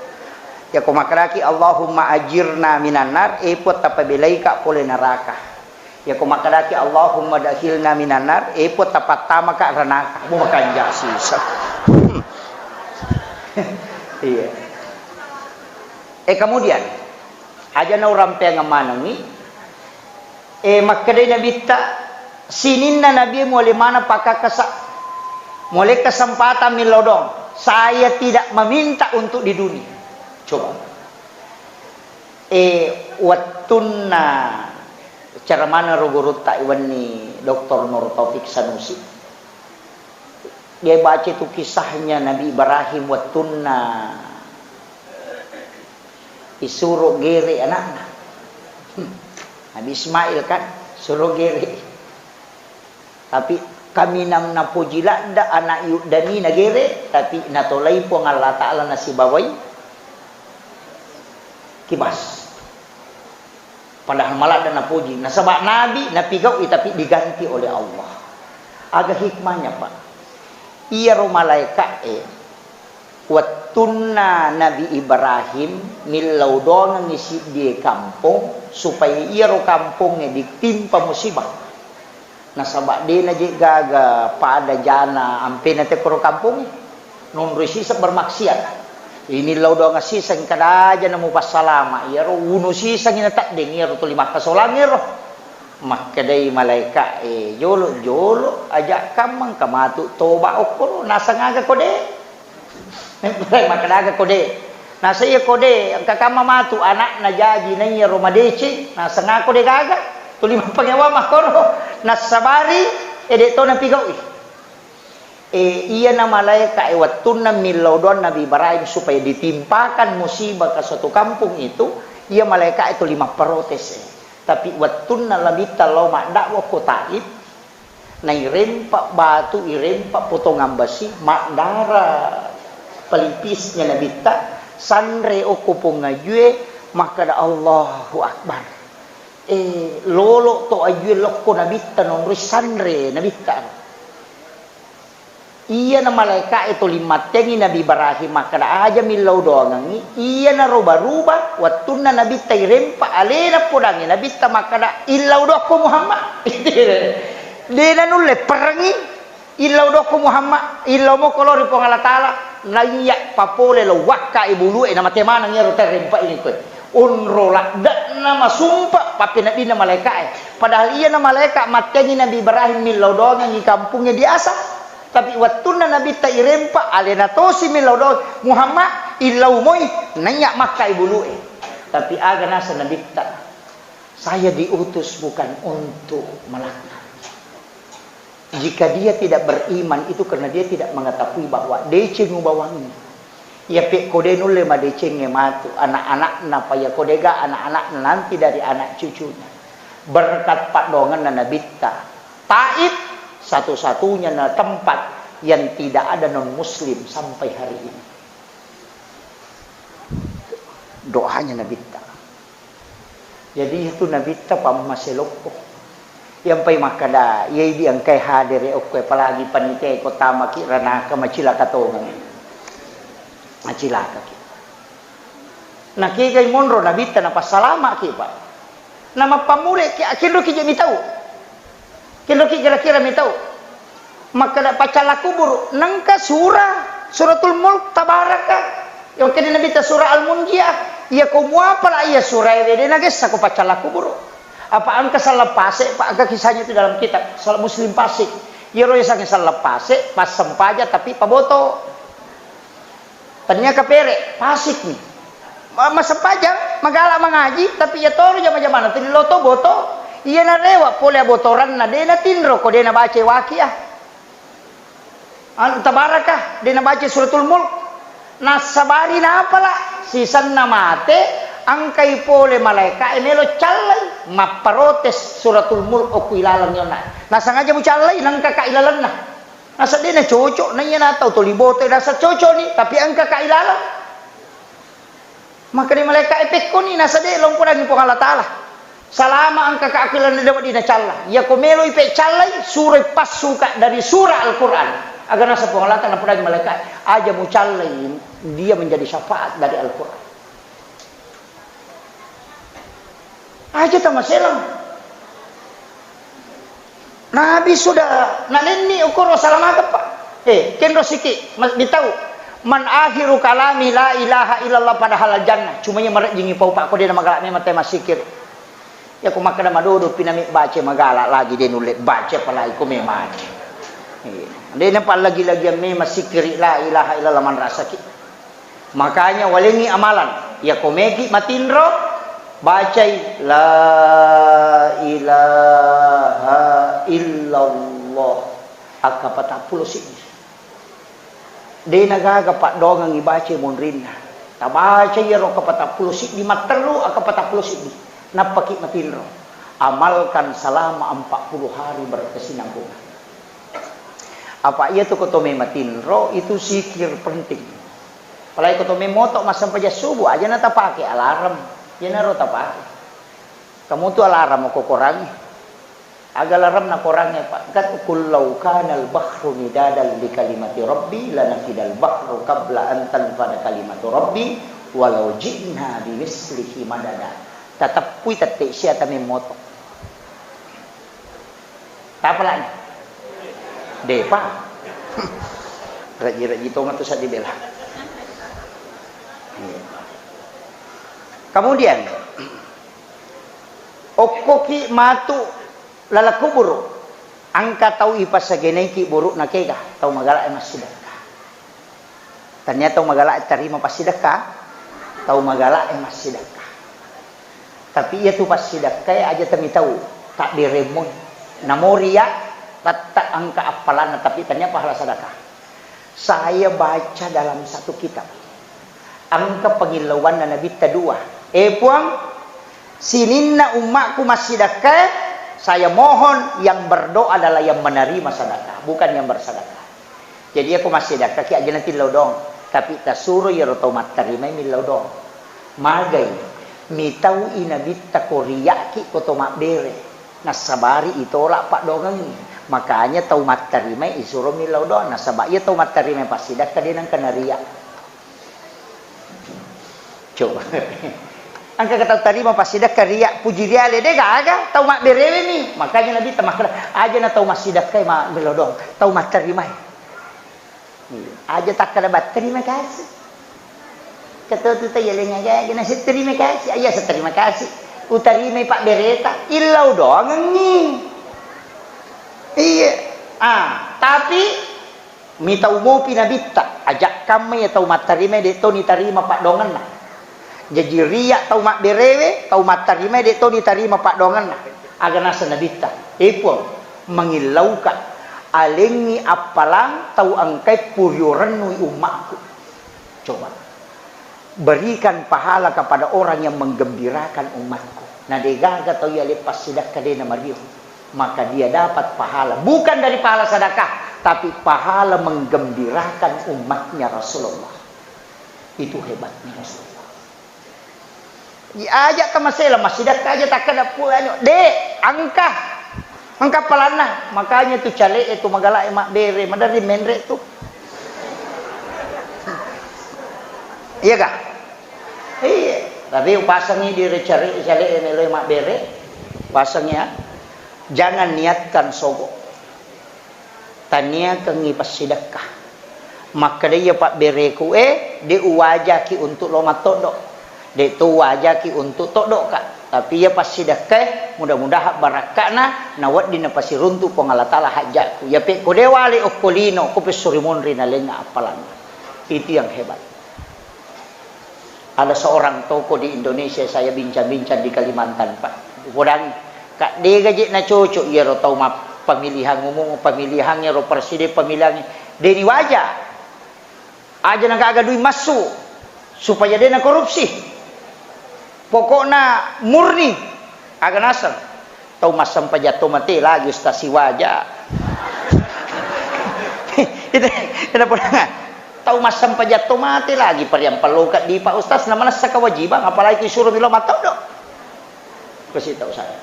Yako makkedaki, "Allahumma ajirna minan nar," e Puang, tapabelaika pole neraka. Yako makkedaki, "Allahumma dakhilna minan nar," e Puang, tapattamaka ranaka. Mu makanja sisa. Iya. Eh, kemudian, aja naurampeang manengi, eh, makkedai Nabitta, sininna Nabi muale maneng pakakasa, muale kesempatan millau doang. Saya tidak meminta untuk di dunia. Coba. Eh, wettunna cara mana ro gurutta iwenni Doktor Nur Taufik Sanusi. Dia baca itu kisahnya Nabi Ibrahim wettunna isuro gere anakna. Hmm. Nabi Ismail kan, suro gere. Tapi kaminang napoji ladda anak yuddani nagere, tapi natolai Puang Allah Ta'ala nasibawai kibas. Padahal maladda napoji. Nasaba nabi napigau'i tapi diganti oleh Allah. Aga hikmahnya, Pak? Iyaro malaeka'e, wettunna Nabi Ibrahim millau doangengngi siddie kampong supaya iyaro kampongnge ditimpa musibah. Nasaba de naje gaga pada jana ampena te koro kampongnge. Nonroi siseng bermaksiat. Ini lau doang siseng kada aja namu passalama. Iyaro unu siseng ina teddeng iyaro tuli makkasolang ero. Makkedai malaeka e, jolo, jolo, aja kammang kamatu toba okkoro nasang aga kode. Makkeda aga kode. Naseng iya kode, engka kamma matu anakna jaji naiya ro madeceng, naseng ako de gaga. Tuli mappangewa makkoro. Nassabari, ede to napigaui. E, iyana malaeka e wettunna millau doang Nabi Ibrahim supaya ditimpakan musibah ke suatu kampung itu, iya malaeka e tuli mapprotes e. Tapi wettunna Nabitta lao maddakwa ko Taif, nairempa batu, irempa potongan besi, maddara pelipisnya Nabitta, sanre okko pong ajue, makkeda, "Allahu Akbar." Eh, lolo to ajue lokko Nabitta, nonroi sanre Nabitta. Iyana malaeka e tuli mattengi Nabi Ibrahim makkeda, "Aja millau doangengngi." Iyana roba-ruba, wettunna Nabitta irempa, alena podangngi Nabitta makkeda, "Illau dokko Muhammad." De nanulle perengi, "Illau dokko Muhammad, illau moko lao ri Puang Allah Taala, naiya papole lao wakka e bulu e, namate maneng iyaro terrempa ini koe." Onro ladde'na masumpa pappeneddinna malaeka'e. Padahal iyana malaeka mattengngi Nabi Ibrahim millau doangengngi kampungnge di Asa. Tapi wettunna Nabitta irempa, alena tosi millau doang, "Muhammad, illau moi, naiya makkai bulu'e." Tapi aga naseng Nabitta, "Saya diutus bukan untuk melaknat." Jika dia tidak beriman, itu karena dia tidak mengetahui bahwa deceng ubawangngi. Iya pe ko de nulle madecengnge matu, anak-anakna, pa iya ko dega anak-anakna, nanti dari anak cucunya. Berkat paddoangenna Nabitta, Taif satu-satunya na tempat yang tidak ada non muslim sampai hari ini. Doanya Nabitta. Jadi itu Nabitta pammase loppo. Iyampai makkeda, iya idi engkai hadere okko, apalagi panitia ko tamaki ranaka, macilaka tongeng. Macilakaki. Nakegai monro Nabitta napassalamaki, Pak. Namappammuleki, akinroki je mitau. Kinroki kira-kira mitau. Makkeda paccalla kuburu, nengka sura, Suratul Mulk, Tabaraka. Iya makkeda Nabitta sura Al-Munjiah. Iya ko muapala iya surae, de nagessa ko paccalla kuburu. Apa engka sallang pase, Pak, engka kisahnya itu dalam kitab, sallang Muslim Pasik. Iyaro yasengnge sallang pase, passempajang tapi paboto. Tania kapere, pasikni. Ma-, massempajang, magala mangaji, tapi iya toro jama-jamana, tuli loto boto, iya narewa pole abotoranna, de natinro ko de nabaca Waqiah. Anu, Tabaraka, de nabaca Suratul Mulk. Nassabari napala, sisenna mate, engkai pole malaeka e melo callai, mapparotes Suratul Mulk okko ilaleng yonna. Nasengaja mucallai, nengka ka ilalenna. Nasa de nacoco, na iya na tau toli boto, nasa coconi, tapi engka ka ilaleng. Makkeda malaeka e, pekkoni, nasa de lompodangi Puang Allah Taala. Salama engka ka ilaleng de wedding nacalla. Iya ko meloi pe callai, suroi passuka dari surah Al-Quran. Aga nasa Puang Allah Taala napodangi malaeka e, aja mucallai, dia menjadi syafaat dari Al-Quran. Aja tamaselang. Nabi sudah nalenni ukuro salamaka, Pak. Eh, kenro siki, mas-, ditau. Man akhiru kalami la ilaha illallah padahal al jannah. Cuma iya marejjingi pau, Pak, ko de namagala memang te massikiri. Iya ko makkeda madodo pi nami baca magala lagi de nulle baca apalagi ko memang. Iya. De napallagi-lagiang memang sikiri la ilaha illallah manrasaki. Makanya walengngi amalan. Iya ko meki matinro, bacai la ilaha illallah. Akka patappulo siddi. De nagaga paddoangeng ibacai monrinna. Tabacai iyaro akka patappulo siddi, matteru akka patappulo siddi. Nappaki matinro. Amalkan selama empat puluh hari berkesinambungan. Apa iya tu ko to mematinro itu sikir penting. Apalagi ko to memoto massempajang subuh aja na tapake alarm. Iyanaro tapake. Kamu tu alarm ko korangi. Aga alarm na korangi, Pak? Kat kullau kanal bahru midadan li kalimati rabbi lanafidal bahru qabla an tanfada kalimatu rabbi walau ji'na bimislihi madada. Tateppui tette sia ta memoto. Tapalani? Depa. Raji-raji tongeng tu saddi bela. Iya. Kemudian, okkoki matu laleng kuburu, engka tau ipasagenaiki buru'na kega, tau magala e massidekka. Tania tau magala e tarima passidekka, tau magala e massidekka. Tapi iya tu passidekka e aja tamitau, tabberemmoi. Namo ria, tette engka appalanna, tapi tania pahala sedekah. Saya baca dalam satu kitab. Engka pangillauanna Nabitta dua. Eh, Puang, sininna ummakku massidekkae, saya mohon yang berdoa adalah yang menerima sedekah, bukan yang bersedekah. Jadi, iya ko massidekkaki aja natillau doang, tapi tasuro iyaro tau mattarimai millau doang. Magai, mitaui Nabitta ko riyaki ko to mabbere, nassabari itolak paddoangengngi. Makanya tau mattarimai isuro millau doang, nasaba iya tau mattarimai passidekka de nengka nariya. Coba. Engka tau tarima passidekka riya, puji riale, de gaga, tau mabberewe mi. Makanya Nabitta makkeda, aja na tau massidekkai ma-, millau doang, tau mattarimai. Iya. Aja takkeda batterimai kasi. Kata tu tau yalengnga gaga, naseng terima kasih. Iya, sa terima kasih. Utarimai pabbereta, illau doangengngi. Iya. Ah, tapi mitau mopi nabitta, aja kamma iya tau mattarima de to nitarima paddoangenna. Jaji ria tau mabberewe, tau mattarima de to nitarima paddoangenna. Aga naseng nabitta, "Eh Puang, mangillauka, alengngi appalang tau engkai purio rennui ummakku." Coba. Berikan pahala kepada orang yang menggembirakan umatku. Na degaga tau yale passidakka de na mario, maka dia dapat pahala, bukan dari pahala sedekah, tapi pahala menggembirakan umatnya Rasulullah. Itu hebatnya Rasulullah. Diajak ke masela, massidakka aja takkada pu anu, "Dek, angka. Angka palanna." Makanya tu cale itu magala mabbere, maderri menre tu. Iya ga? Iya. Tapi upasangi di recari cale meloi mabbere. Pasang ya. Jangan niatkan sogo. Taniakengngi passidekka. Makkeda iya pabbereku e, de uwajaki untuk lo mattoddo. De to uwajaki untuk toddoka. Tapi iya passidekkae, mudah-mudahan barakka'na, na wedding napasiruntu Puang Allah Taala hajja'ku. Iya pe ko de wale okko lino, ko pessuri monri nalengnga appalanna. Itu yang hebat. Ada seorang tokoh di Indonesia, saya bincang-bincang di Kalimantan, Pak. Upodangi, Kak, dega je na cocok iyaro tau ma-, pemilihan umum, pemilihan ero presiden, pemilihan deni waja. Aja na gaga dui massu supaya dena korupsi. Pokokna murni, aga naseng. Tau massempajang to mate lagi, Ustaz, siwaja. Itu, kenapa? Tau massempajang to mate lagi, pariang pelloka di Pak Ustaz, na manessa kewajiban, apalagi disuruh milo mattoddo. Kasih tahu saya.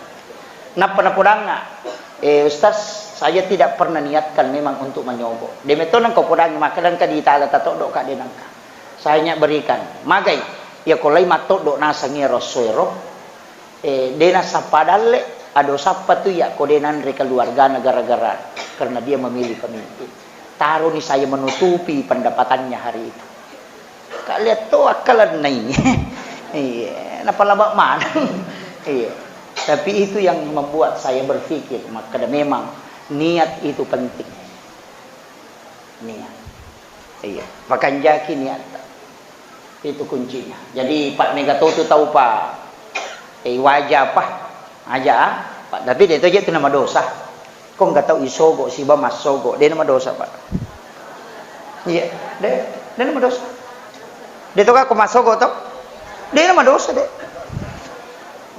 Nappa napodangnga, "Eh, Ustaz, saya tidak pernah niatkan memang untuk manyogo." De metto nengka podangngi, makkadangka di tala tatoddo ka de nengka. Saya hanya berikan. Magai, ya ko lai mattoddo naseng ero esso ero, Eh, de nasappa dalle, ado sappa tu iya ko de nanre keluargana gara-gara karena dia memilih pemimpin. Taroni saya menutupi pendapatannya hari itu. Ka lihat to akkalennai. Iya, napalaba maneng. Iya. Tapi itu yang membuat saya berpikir, makkeda memang niat itu penting. Niat. Iya, pakanjaki niatta. Itu kuncinya. Jadi, Pak, mega to tu tau, Pak. Eh, waja, Pak. Aja, ah. Pak, tapi de to je tu nama dosa. Ko engka tau isogo siba massogo, de nama dosa, Pak. Iya, de, de nama dosa. De to ka ko massogo to? De nama dosa, de.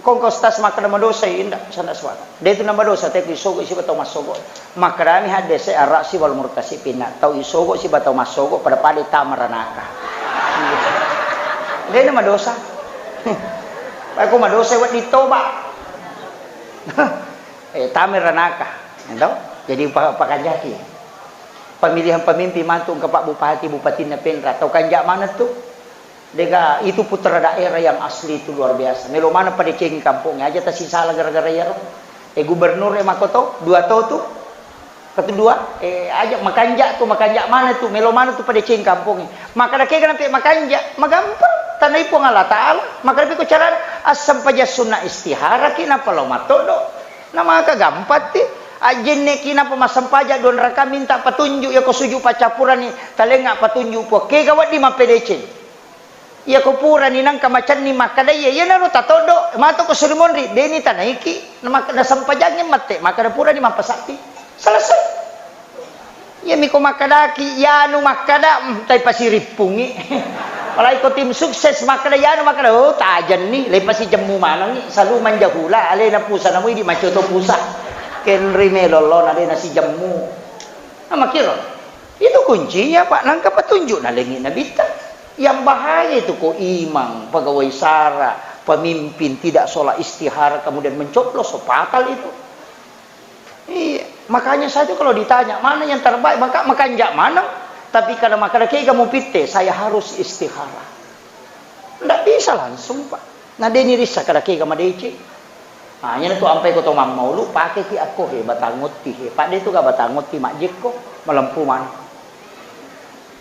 Kongko stas makkeda madosa, inda, sanda suara. De tu namadosa, te ku isogo siba tau massogo. Makkedami haddese arrasi wal murtasi pinna. Tau isogo siba tau massogo pada-pada tama ranaka. De namadosa. Pai ko madosa wedding toba. Eh, tama ranaka. Ento? Jadi pa-, pakanjaki. Pemilihan pemimpin mantu engka Pak Bupati, Bupatinna Penra. Tau kanja maneng tu. Dega, itu putra daerah yang asli itu luar biasa. Melo maneng padecengi kampongnya, aja tasisala gara-gara iyaro. Eh, gubernur e makoto, dua to tu. Katu dua, eh, aja makanja tu, makanja maneng tu, melo maneng tu padecengi kampongnya. Makkeda kega nampe makanja, magampang. Tanai Puang Allah Taala, makkeda ko carana, assempajang sunna istihara ki napa lao mattodo. Na maka gampang ti. Ajenne ki napa massempajang dua raka minta patunjuk, ya ko suju paccappurani, talenga patunjuk Puang. Kega wedding mappedeceng. Iya ko purani nangka macenning makkeda iya, iyanaro tatoddo, mato ko suri monri, deni tanaiki, na mak-, nasempajangngi mette, makkeda purani mappasappi. Selesai. Iya miko makkedaki, iyanu makkeda, mm, tai pasirippungi. Apalagi ko tim sukses makkeda, iyanu makkeda, oh, tajenni, lai pasijemmu manengi, salu manjahula, alena pusa namu idi macoto pusa. Kenri melo lona de nasijemmu. Nah, makiro. Itu kuncinya, Pak. Nangka patunjuk nalengi nabitta. Yang bahaya itu ko imang, pegawai sara, pemimpin tidak sholat istihara, kemudian mencoblos, so fatal itu. Iya, makanya saya tuh kalau ditanya, "Mana yang terbaik?" Maka makanja maneng. Tapi kalau makkeda kega mupitte, saya harus istihara. Ndak bisa langsung, Pak. Na deni rissa kada kega madeceng. Ah, iyana tu ampai ko to mammaulu, pake ki akko he, batang otti he. Pak, de tu ga batang otti majjekko, malempu maneng.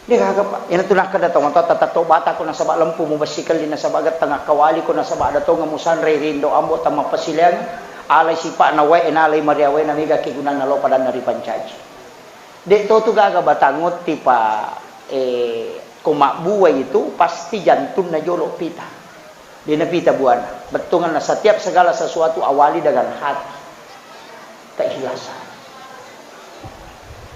De' gaga, Pak. Iyanatu nakkeda tomatoatta, "Tattobatako nasaba' lempu mubessikelli, nasaba' getteng akkawaliko, nasaba' ada tongeng musanrei ri indo' ambo' tamappasileang, alai sipa'na wae, nalai maria wae, namega kegunanna lao padanna ripancaji." De' to tu gaga batang otti, Pak. Eh, ko mabbuai itu pasti jantunna jolo' pita. De' napita buana. Bettuanna setiap segala sesuatu awali dengan hati. Keikhlasan.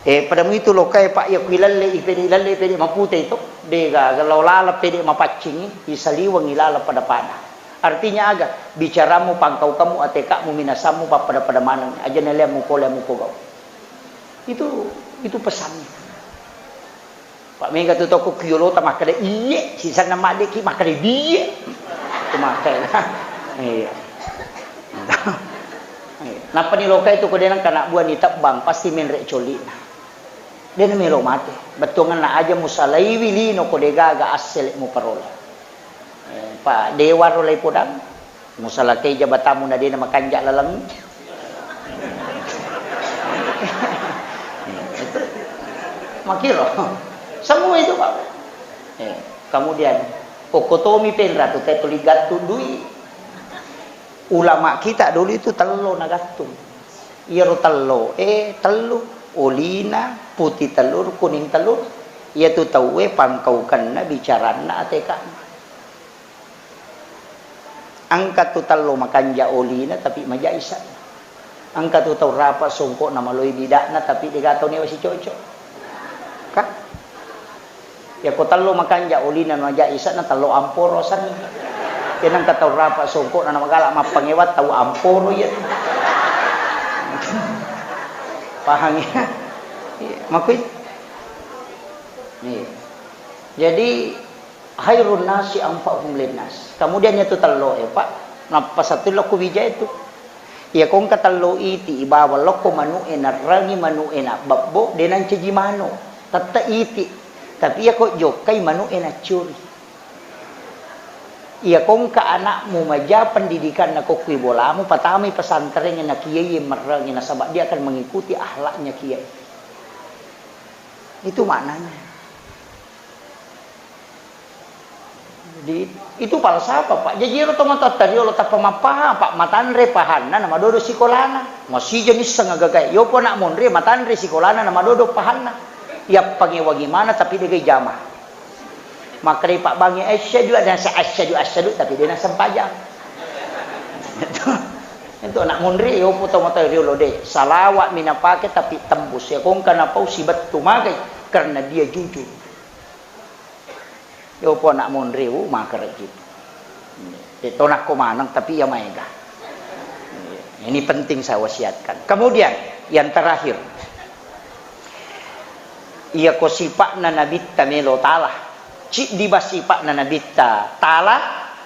Eh, pada muitu lokai, Pak, iya ku ilalle, ipede ilalle, pede mapute itu. De' gaga lao laleng pede mapaccingi, isaliweng ilaleng pada-pada. Artinya aga? Bicaramu, pangkaukammu, ateka'mu, minasammu, pappada-pada maneng. Aja naleammu pole ammu pogau. Itu, itu pesannya. Pak, mega tu toko kiolota makkeda, "Iye," sisanna madde'ki makkeda, "Biye." Itu makkeda. Iya. Iya. Nappa ni lokai tu ko de' nengka anak buah ni tebbang, pasti menre' coli'na. De' namelo mate. Bettuanna aja musalaiwi lino ko de' gaga assele' muparola. Eh, Pak, dewa ro lai podang. Musalakai jabatammu na de' namakanja' laleng. Makiro. Semua itu, Pak. Eh, kemudian, okko tomi penra tu, tuli gattung dui. Ulama kita dulu itu tello nagattung. Iyaro tello, eh, tellu. Olina, putih telur, kuning telur. Iyatu tauwe pangkaukenna, bicaranna, ateka'na. Engka tu tello makanja' olina, tapi maja' isa'na. Engka tu tau rapa' songko'na maloi bida'na, tapi de' gaga tau newa sicoco'. Ka? Yako tello makanja' olina, maja' isa'na, tello amporo asenna. Iya, engka tau rapa' songko'na, namagala' mappangewa, tau amporo iya tu. Pahang ya? Iya, makui. Iya. Jadi, khairun nasi anfa'uhum linnas. Kemudian itu tello e, Pak. Nappa satu lokku bija itu. Iya, ko engka tello iti' ibawa lokko manu'e, narrangi manu'e, nabbebbo, de' nancaji manu'. Tette' iti'. Tapi iya ko jokkai manu'e naccuri. Iya, ko engka anakmu maja pendidikanna ko kui bolamu, patamai pesantren na kiai merrangi, nasaba' dia akan mengikuti akhlaknya kiai. Itu maknanya. Jadi, itu falsafah, Pak. Jaji, ero tomatoatta riolo tappa mappahang, Pak, matanre pahanna, namadodo sikolana. Masija nisseng agagae. Yopo anak monri, matanre sikolana, namadodo pahanna. Yappangewangi mana, tapi de' gaga ijama. Makkedai Pak Bangi, "Asyhadu anna sa-, asyhadu, asyhadu," tapi de' nasempajang. Itu, itu anak monri, yopo tomatoa riolo de'. Salawat mi napake, tapi tembus. Ya, ko engka napau sibettu magai, karena dia jujur. Yopo anak monri, uh, makere' gitu. De' to nakko maneng, tapi iya maega. Ini penting saya wasiatkan. Kemudian, yang terakhir, iya ko sipa'na Nabitta melo tala. Ciddi ba sipa'na Nabitta tala,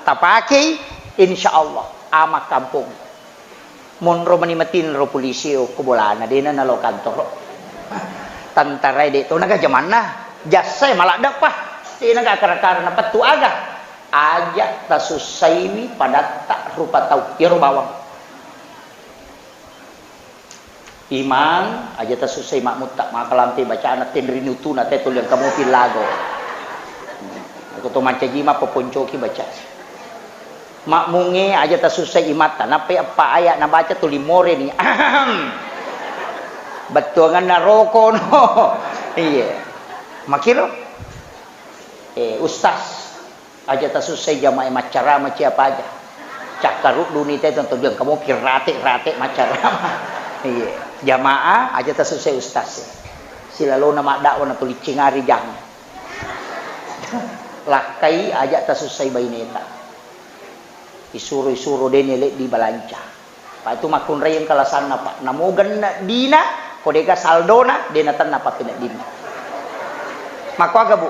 tapakei, insya Allah, aman kampong. Monro mani matinro polisi okko bolana, de'na nalo kantoro. Tentarae de' to naga jamanna, jassae maladde'pa. De' naga kara-kara napettu aga. Aja' tasussaiwi padatta rupa tau. Iyaro bawang. Imang, aja' tasussai makmutta, makalampe bacana tenri nutuna te tuliang kamu pillago. Aku to mancaji ma paponcoki baca. Makmungnge aja' tasussai imatta, nappai eppa aya' nabaca tuli moreni. Ahem. Bettuanganna roko no. Iya. Makiro? Eh, ustaz, aja' tasussai jamaah maccarama ciapa aja. Cakkarudduni te tonton dia kamu pirate-rate maccarama. Iya. Jamaah aja' tasussai ustaz. Silalona maddakwa na tuli cingari jang. Lakkai aja' tasussai baineta. Isuro-isuro dene leddi balanca. Pa' itu makkunrai engka lasanna, Pak. Namo genne' dina, ko de'ga saldona, de' natenna pappeneddinna. Makkoaga, Bu?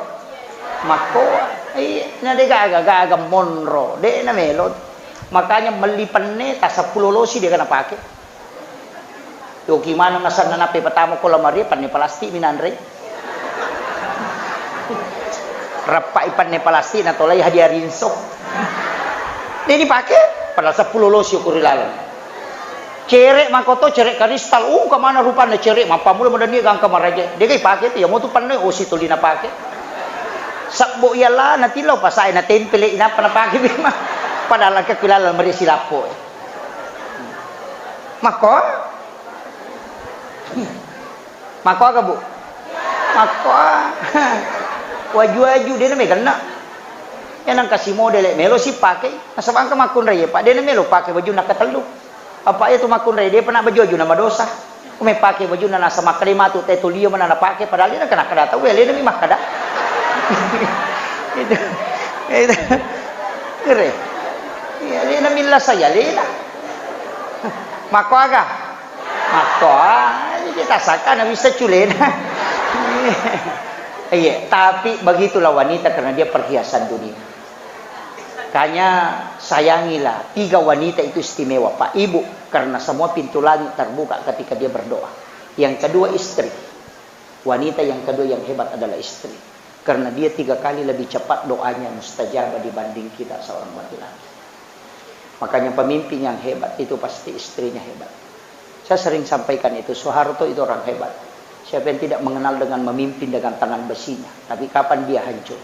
Makkoa. Iya, na de'gaga, gaga monro. De' namelo. Makanya melli penne, ta seppulo losi de'ga napake. Yoki maneng asenna nappa ipatama ko lamarie, penne palastik mi nanre. Rappai penne palastik natolai hadiah rinso. De' dipake, padahal seppulo losi ko ri laleng. Cere' makoto, cere' karistal, uh, kamana rupanna cere', mappamula madanni gangka maraja. De' ga ipake tu, iya motu penne osi tuli napake. Sebbo iya la natillau pasae natempele inappa napake bima. Padahal engka kulaleng meri silappo. Makko? Makko aga, Bu? Makko. Waju-waju de na meganna. Ya nang kasi modele melo si pake. Nasaba engka makkunrai, Pak, de na melo pake wajunna katellu. Apa iya tu makkunrai, depa na baju-wajunna madosa. Ko mepake wajunna nasa makkeda matu te tulia mana napake, padahal de na kena kada tau, alena mi makkeda. Itu. Itu. Kere. Iya, alena milla saya alena. Makko aga? Makko, ah, jadi tasakka na bisa culena. Iya, tapi begitulah wanita karena dia perhiasan dunia. Makanya sayangilah, tiga wanita itu istimewa, Pak, Ibu, karena semua pintu langit terbuka ketika dia berdoa. Yang kedua istri. Wanita yang kedua yang hebat adalah istri. Karena dia tiga kali lebih cepat doanya mustajab dibanding kita seorang laki-laki. Makanya pemimpin yang hebat itu pasti istrinya hebat. Saya sering sampaikan itu, Soeharto itu orang hebat. Siapa yang tidak mengenal dengan memimpin dengan tangan besinya? Tapi kapan dia hancur?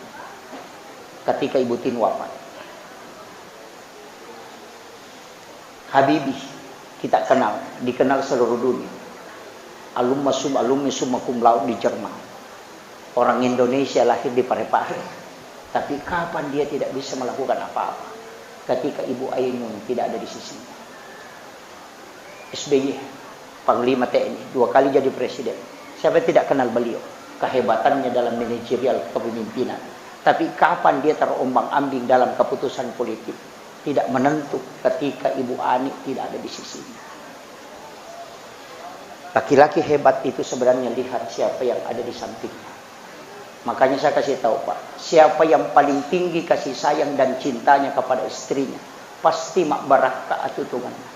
Ketika Ibu Tin wafat. Habibie, kita kenal, dikenal seluruh dunia. Alumma sum-, alumni summa cum laude di Jerman. Orang Indonesia lahir di Parepare. Tapi kapan dia tidak bisa melakukan apa-apa? Ketika Ibu Ainun tidak ada di sisinya. S B Y, Panglima T N I, dua kali jadi presiden. Siapa yang tidak kenal beliau? Kehebatannya dalam manajerial kepemimpinan. Tapi kapan dia terombang-ambing dalam keputusan politik? Tidak menentu ketika Ibu Ani tidak ada di sisinya. Laki-laki hebat itu sebenarnya lihat siapa yang ada di sampingnya. Makanya saya kasih tahu, Pak, siapa yang paling tinggi kasih sayang dan cintanya kepada istrinya, pasti mak barakka atutungannya.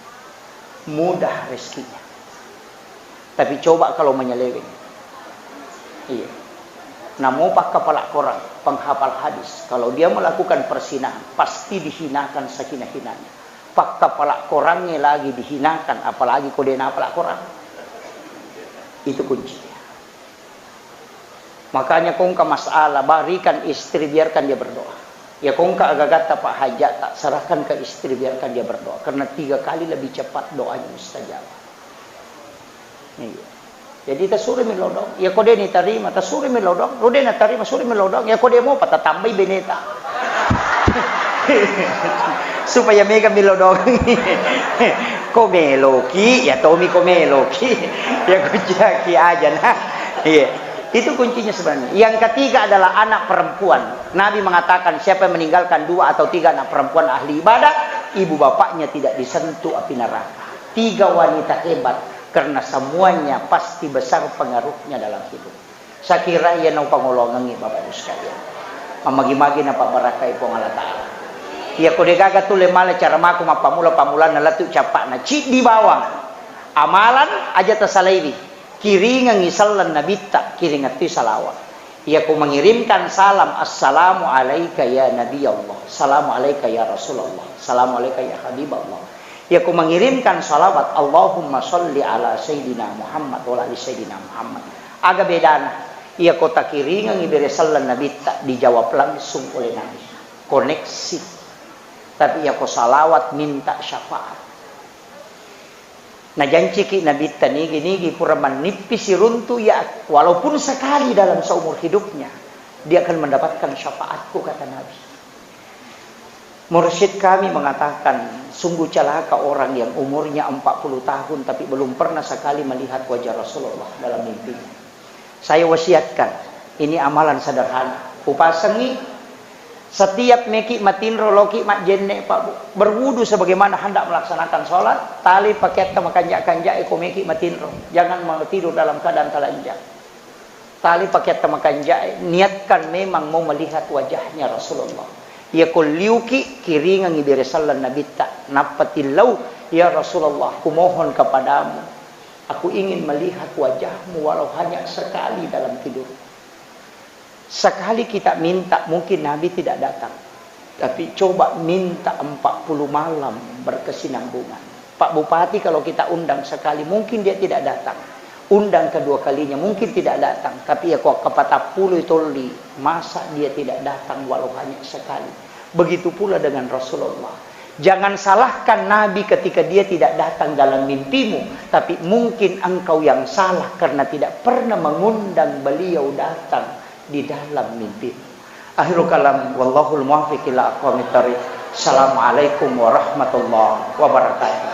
Mudah rezekinya. Tapi coba kalau menyeleweng. Iya. Namo pakkapala Quran, penghafal hadis, kalau dia melakukan perzinahan, pasti dihinakan sehina-hinanya. Pakkapala Qurannya lagi dihinakan, apalagi ko de napala Quran. Itu kuncinya. Makanya ko engka masalah, berikan istri, biarkan dia berdoa. Ya ko engka agagatta, Pak, hajat, tak serahkan ke istri, biarkan dia berdoa. Karena tiga kali lebih cepat doanya mustajab. Iya. Jadi tasuri mi lodong. Ya ko de ni tarima, tasuri mi lodong. Ro de na tarima, suri mi lodong. Ya ko de mopa, tatambai beneta. Supaya mega mi lodong. Ko meloki, ya tomi ko meloki. Ya ko jaki aja nah. Iya. Itu kuncinya sebenarnya. Yang ketiga adalah anak perempuan. Nabi mengatakan, siapa yang meninggalkan dua atau tiga anak perempuan ahli ibadah, ibu bapaknya tidak disentuh api neraka. Tiga wanita hebat, karena semuanya pasti besar pengaruhnya dalam hidup. Saya kira iya nau pangolongengi, Bapak Ibu sekalian. Mamagi-magi na pabarakai Puang Allah Ta'ala. Iya ko degaga tulle male cara mako mappammula-pammulanna lettu cappa'na. Ciddi bawang. Amalan aja tasalaiwi. Kiringengngi selleng nabitta, kiringettui salawat. Iya ko mengirimkan salam, "Assalamu alaika ya Nabi Allah, assalamu alaika ya Rasulullah, assalamu alaika ya Habib Allah." Iya ko mengirimkan salawat, "Allahumma salli ala Sayyidina Muhammad wa ala ali Sayyidina Muhammad." Aga bedana? Iya ko takiringengngi bere selleng nabitta, dijawab langsung oleh Nabi. Koneksi. Tapi iya ko salawat, minta syafaat. Najanciki Nabitta nigi-nigi pura mannippi siruntu, ya, walaupun sekali dalam seumur hidupnya, dia akan mendapatkan syafaatku, kata Nabi. Mursyid kami mengatakan, sungguh celaka orang yang umurnya empat puluh tahun tapi belum pernah sekali melihat wajah Rasulullah dalam mimpinya. Saya wasiatkan, ini amalan sederhana. Kupasengi, setiap meki matinro, loki majjenne, Pak, Bu, berwudu sebagaimana hendak melaksanakan sholat, tali pakeatta makanja-kanja, eko meki matinro. Jangan mau tidur dalam keadaan telanjang. Tali pakeatta makanja, niatkan memang mau melihat wajahnya Rasulullah. Iya ko liuki, kiringengngi bere selleng nabitta, nappa tillau, "Ya Rasulullah, kumohon kepadamu, aku ingin melihat wajahmu walau hanya sekali dalam tidur." Sekali kita minta, mungkin Nabi tidak datang. Tapi coba minta empat puluh malam berkesinambungan. Pak Bupati kalau kita undang sekali, mungkin dia tidak datang. Undang kedua kalinya, mungkin tidak datang, tapi ya kok kepatapului tolli, masa dia tidak datang walau hanya sekali. Begitu pula dengan Rasulullah. Jangan salahkan Nabi ketika dia tidak datang dalam mimpimu, tapi mungkin engkau yang salah karena tidak pernah mengundang beliau datang di dalam mimpimu. Akhirul kalam, wallahul muwaffiq ila aqwamit thariq. Assalamualaikum warahmatullahi wabarakatuh.